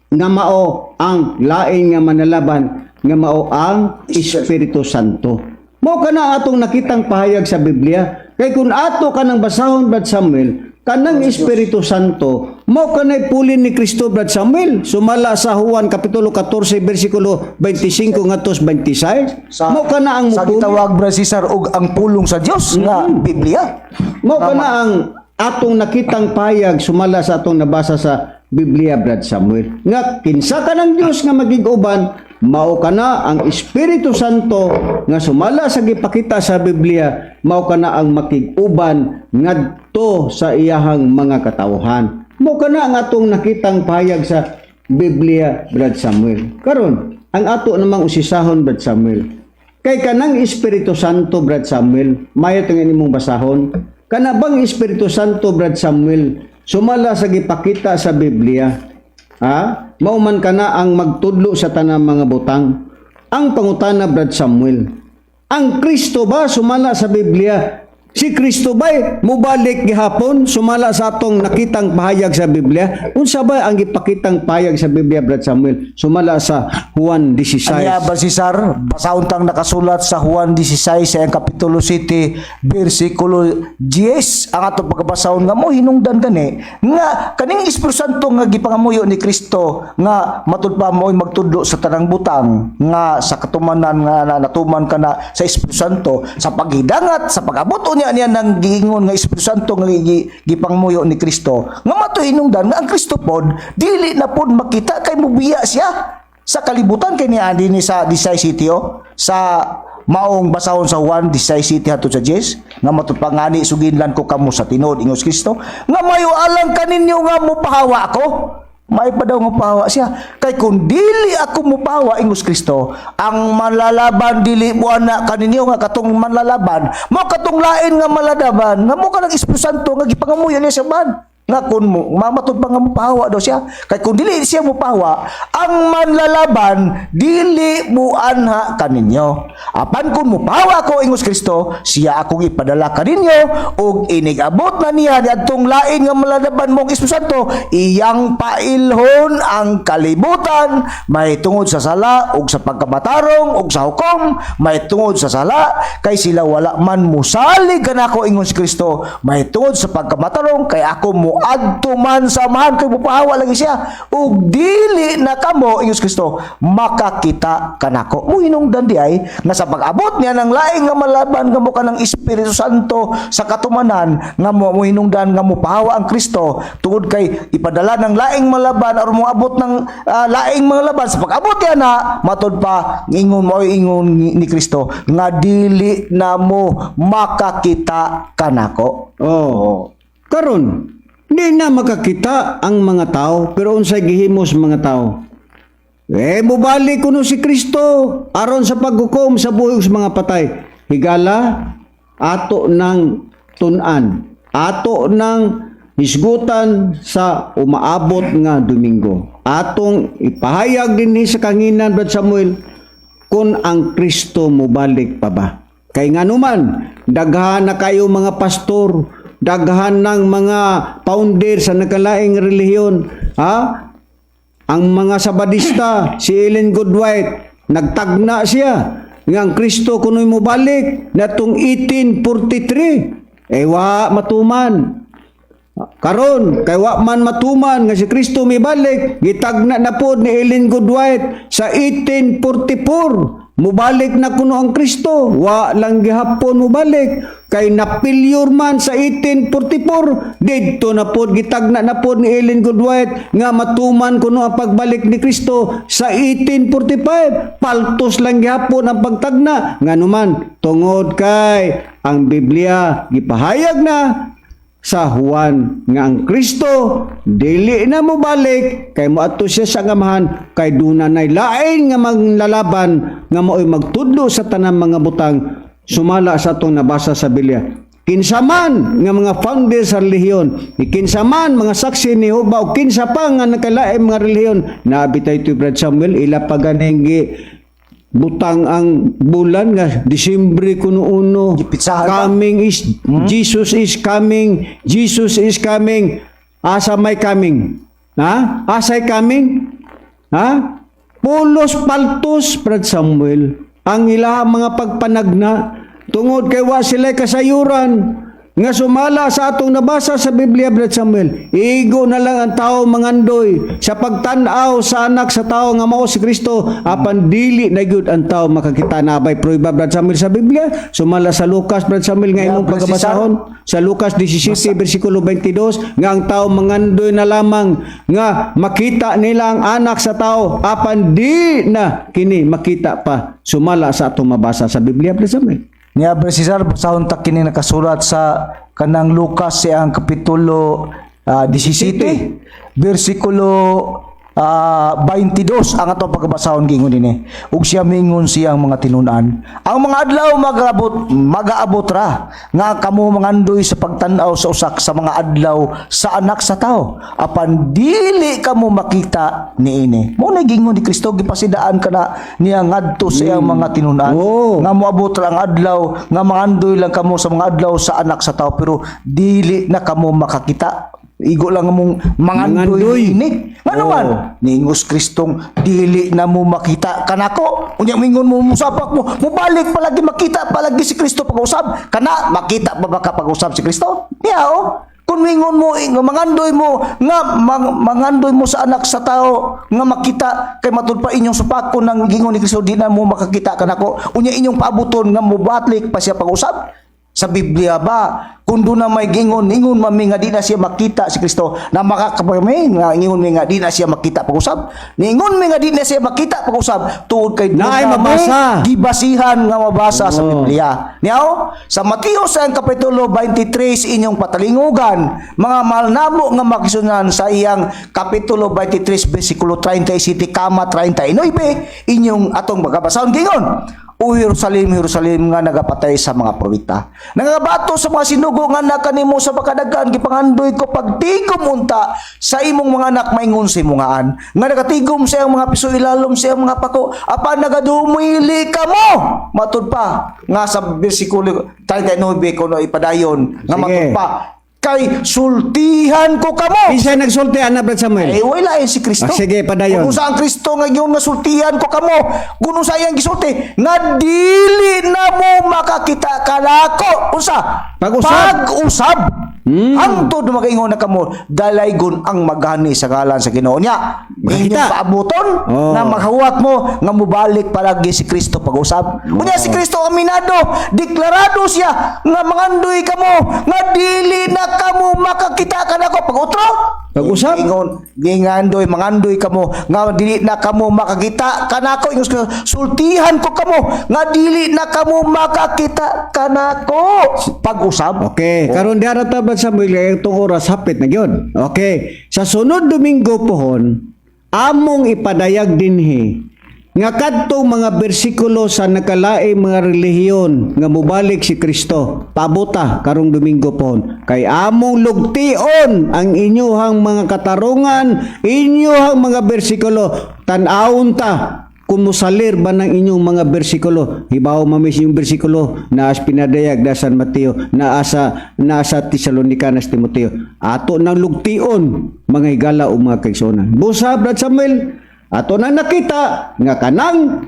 nga mao ang lain nga manalaban nga mao ang Espiritu Santo. Mao kana atong nakitang pahayag sa Biblia. Kay kung ato kanang basahon, Brad Samuel, kanang Espiritu Santo, mao kanay pulin ni Kristo, Brad Samuel, sumala sa Juan kapitulo 14 bersikulo 25 ngadto 26. Mao kana ang sa mupulin. Gitawag, Brad Cesar, og ang pulong sa Dios nga Biblia. Mao kana ang atong nakitang pahayag sumala sa atong nabasa sa Biblia, Brad Samuel. Nga kinsa ka ng Dios nga magig-uban, mao kana ang Espiritu Santo nga sumala sa gipakita sa Biblia, mao kana ang makig-uban ngadto sa iyahang mga katawhan. Mao kana ang atong nakitang pahayag sa Biblia, Brad Samuel. Karon, ang ato namang usisahon, Brad Samuel, kay kanang Espiritu Santo, Brad Samuel, mayo tingin imong basahon. Kana bang Espiritu Santo, Brad Samuel, sumala sa gipakita sa Biblia, ha? Mao man kana ang magtudlo sa tanang mga butang. Ang pangutana, Brad Samuel, ang Kristo ba sumala sa Biblia? Si Kristo ba mubalik gihapon sumala sa atong nakitang pahayag sa Biblia? Unsa ba ang gipakitang pahayag sa Biblia, Brad Samuel? Sumala sa Juan 16. Anya ba, Cesar, basahon tang nakasulat sa Juan 16 sa iyang kapitulo 7 bersikulo 10 ang atong pagkabasahon nga mo hinungdan gani nga kaning Espiritu Santo nga gipangamuyo ni Kristo nga matud pa mo'y magtudlo sa tanang butang nga sa katumanan nga natuman kana sa Espiritu Santo sa paghidangat sa pag-abot unya niya ng giingon nga Espiritu Santo nga gipangmuyo ni Kristo nga mato hinungdan nga ang Kristo pod dili na pod makita kay mubiya siya sa kalibutan kay niya dinhi sa Disay City, oh, sa maong basahon sa Juan Disay City hangtod sa 10 nga matupangani, "Suginlan ko kamo sa tinuod," ingos Kristo, "nga mayo alang kaninyo nga mopahawa ako." May pa daw nga pahawa siya. "Kay kung dili ako mopahawa," ingos Kristo, "ang manlalaban dili mo ana kaninyo," nga katong manlalaban mo katong lain nga maladaban nga mo kanang Espiritu Santo nga gipangamuyo niya sa man nga kung mo mamatod pa nga mopahawa daw siya, kay kung dili siya mopahawa, ang manlalaban dili muanha kaninyo. "Apan kung mopahawa ako," ingos Kristo, "siya akong ipadala kaninyo, ug inig-abot na niya adtong lain nga maladaban mong Espiritu Santo, iyang pailhon ang kalibutan may tungod sa sala ug sa pagkamatarong ug sa hukom. May tungod sa sala kay sila wala man musalig kanako," ingon si Kristo. "May tungod sa pagkamatarong kay ako moadto man sa Amahan," kay mupahawa lagi siya, "ug dili na kamo," ingos Kristo, "makakita kanako." Mo hinungdan di ay nga sa pag-abot niya ng laing nga malaban nga mo kanang Espiritu Santo sa katumanan nga mo hinungdan nga mopahawa ang Kristo tungod kay ipadala ng laing malaban aron mo abot ng laing mga laban. Sa pag-abot niya na matud pa ingon mo ingon ni Kristo nga dili na mo makakita kanako. Oh. Karon, di na makakita ang mga tao, pero unsay gihimo sa mga tao? Eh, mubalik kuno si Kristo aron sa paghukom sa buhi sa mga patay. Higala, ato ng tun-an, ato ng hisgutan sa umaabot nga Domingo. Atong ipahayag dinhi sa kanginan, Brad Samuel, kung ang Kristo mubalik pa ba. Kay nganuman, daghan na kayo mga pastor, daghan ng mga founder sa nakalaing relihiyon, ha? Ang mga Sabadista, si Ellen Goodwhite, nagtagna siya. nga ang Kristo kuno'y mobalik natong 1843. Eh wa matuman. Karon kay wa man matuman nga si Kristo mibalik, gitagna na pod ni Ellen G. White sa 1844. Mubalik na kuno ang Kristo, wa lang gihapon mubalik kay na-failure man sa 1844. Didto na pod gitagna na pod ni Ellen G. White nga matuman kuno ang pagbalik ni Kristo sa 1845. Paltos lang gihapon ang pagtagna, nganuman tungod kay ang Biblia gipahayag na sa Juan nga ang Kristo dili na mobalik kay moadto siya sa Amahan, kay duna nay lain nga manglalaban nga mao'y magtudlo sa tanang mga butang sumala sa atong nabasa sa Biblia. Kinsa man nga mga founder sa relihiyon, kinsa man mga saksi ni Jehova o kinsa pa nga nakalain mga relihiyon, naabitay to, Brad Samuel, ila pa ganing gi butang ang bulan nga Disyembre kuno 1. Gipitsahan pa? Coming is Jesus is coming, Jesus is coming. Asa may coming, ha? Asay coming, ha? Pulos paltos, Brad Samuel, ang ilahang mga pagpanagna tungod kay wa sila kasayuran nga sumala sa atong nabasa sa Biblia, Brad Samuel. Igo na lang ang tao mangandoy sa pagtan-aw sa anak sa tao nga mao si Kristo, apan dili na gyud ang tao makakita. Na bay prueba, Brad Samuel, sa Biblia sumala sa Lucas, Brad Samuel, nga imong Brad Cesar. pagkabasahon sa Lucas 17 versikulo 22 nga ang tao mangandoy na lamang nga makita nila ang anak sa tao, apan di na kini makita pa sumala sa atong mabasa sa Biblia, Brad Samuel. Niya, Brad Cesar, basahon ta kini nakasulat sa kanang Lucas siyang kapitulo 17 bersikulo 22 ang atong pagkabasahon. Gingon dinhi, "Ug siya mingon siyang mga tinun-an, 'Ang mga adlaw magaabot ra nga kamo mangandoy sa pagtan-aw sa usak sa mga adlaw sa Anak sa Tao, apan dili kamo makita niini.'" Mo na gingon ni Kristo, gipasidaan kana niya ngadto sa iyang mga tinun-an nga moabot ra ang adlaw nga mangandoy lang kamo sa mga adlaw sa Anak sa Tao, pero dili na kamo makakita, igo lang mong mangandoy Mangandoy. niini. Ngano man niingos Kristong dili na mo makita kanako, unya mingon mo, musapak mo, mubalik palagi, makita palagi si Kristo pag-usab kana? Makita pa ba ka pag-usab si Kristo niya? Oh, kung mingon mo nga mangandoy mo nga mangandoy mo sa Anak sa Tao nga makita, kay matud pa inyong supakon ng gingon ni Kristo di na mo makakita kanako, unya inyong paabuton nga mobalik pa siya pag-usab? Sa Biblia ba, kung doon na may gingon, ingon mami nga di na siya makita si Kristo, na makakapami, nga ingon mi nga di na siya makita pag-usab. Ningon mi nga di na siya makita pag-usab, tuod kay doon Naay na may mabasa. Gibasihan nga mabasa sa Biblia. Niyaw, sa Mateo sa ang Kapitulo 23 inyong patalingugan, mga mahal namo nga makisunan, sa iyang Kapitulo 23, versikulo 37, kama 39, inyong atong magabasahon. Gingon, "O Jerusalem, Jerusalem nga nagapatay sa mga propeta, nagabato sa mga sinugo nga nakanimo sa makadagan, gipangandoy ko pagtigom unta sa imong mga anak maingon sa imongaan, nga nagatigom sa iyang mga piso ilalom sa iyang mga pako, apan nagadumili kamo." Matud pa nga sa bersikulo 39 kuno ipadayon nga matud pa kay sultihan ko kamo. Kinsa nagsulti ana, Brad Samuel? Eh, wala eh si Kristo. Ah, sige, padayon. Kung unsa ang Kristo nga yung nasultihan ko kamo, kung unsa iyang gisulti, nga dili na mo makakita kanako. Unsa? Pag-usab. Pag-usab. Hangtod magaingon na kamo, dalaygon ang magani sa ngalan sa Ginoo niya. Makita. Inyong paabuton na maghuwat mo nga mubalik palagi si Kristo pag-usab. Unya si Kristo aminado, deklarado siya nga mangandoy kamo nga dili na kamo makakita kanako pag-utro. Pag-usab. Ingon, gingandoy, mangandoy kamo nga dili na kamo makakita kanako. Ingon ko, sultihan ko kamo nga dili na kamo makakita kanako pag-usab. Okay, karon diara ta, Brad Samuel, kay itong oras hapit na gyud. Okay, sa sunod Domingo pohon among ipadayag dinhi nga kadtong mga bersikulo sa nakalaing mga relihiyon nga mobalik si Kristo. Pabuta karong Domingo pohon kay among lugtion ang inyuhang mga katarungan, inyuhang mga bersikulo. Tan-awon ta kung musalir ba ng inyong mga bersikulo. Hibaw mamis yung bersikulo na as pinadayag na San Mateo, na asa na sa Tesalonica na sa Timoteo. Ato nang lugtion, mga higala o mga kaigsuonan. Busa, Brad Samuel, ato nang nakita nga kanang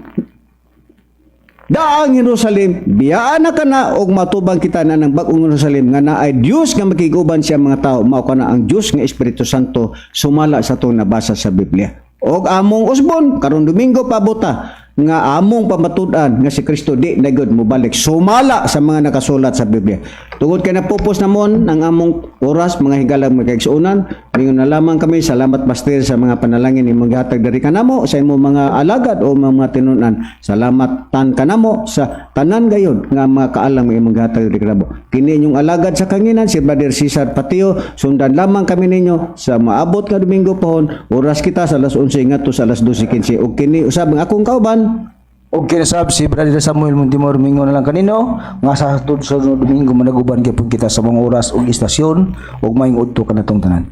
Daang Jerusalem, biyaan na kana og matubang kita na ng bag-ong Jerusalem nga naay Dios nga makiguban siya mga tao, mao kana ang Dios nga Espiritu Santo sumala sa atong nabasa sa Biblia. Og among usbon karon Domingo pabuta nga among pamatud-an nga si Kristo di na gyud mobalik sumala sa mga nakasulat sa Biblia. Tungod kay napupos namon ang among oras, mga higalang mga kaigsuonan, ningon na lamang kami, salamat, Pastor, sa mga panalangin imong gihatag diri kanamo sa imong mga alagad o mga tinun-an. Salamat tan kanamo sa tanan gayud nga mga kaalam nga imong gihatag diri kanamo. Kini inyong alagad sa kanginan, si Brother Cesar Patio. Sundan lamang kami ninyo sa maabot nga Domingo pohon. Oras kita sa alas 11 ngadto sa alas 12:15. Ug kini usab ang akong kauban. Og kinasab si Brother Samuel Montimor, mingon na lang kanino nga sa hangtod sa Domingo managuban gyapon kita sa mga oras ug istasyon ug maayong udto kanatong tanan.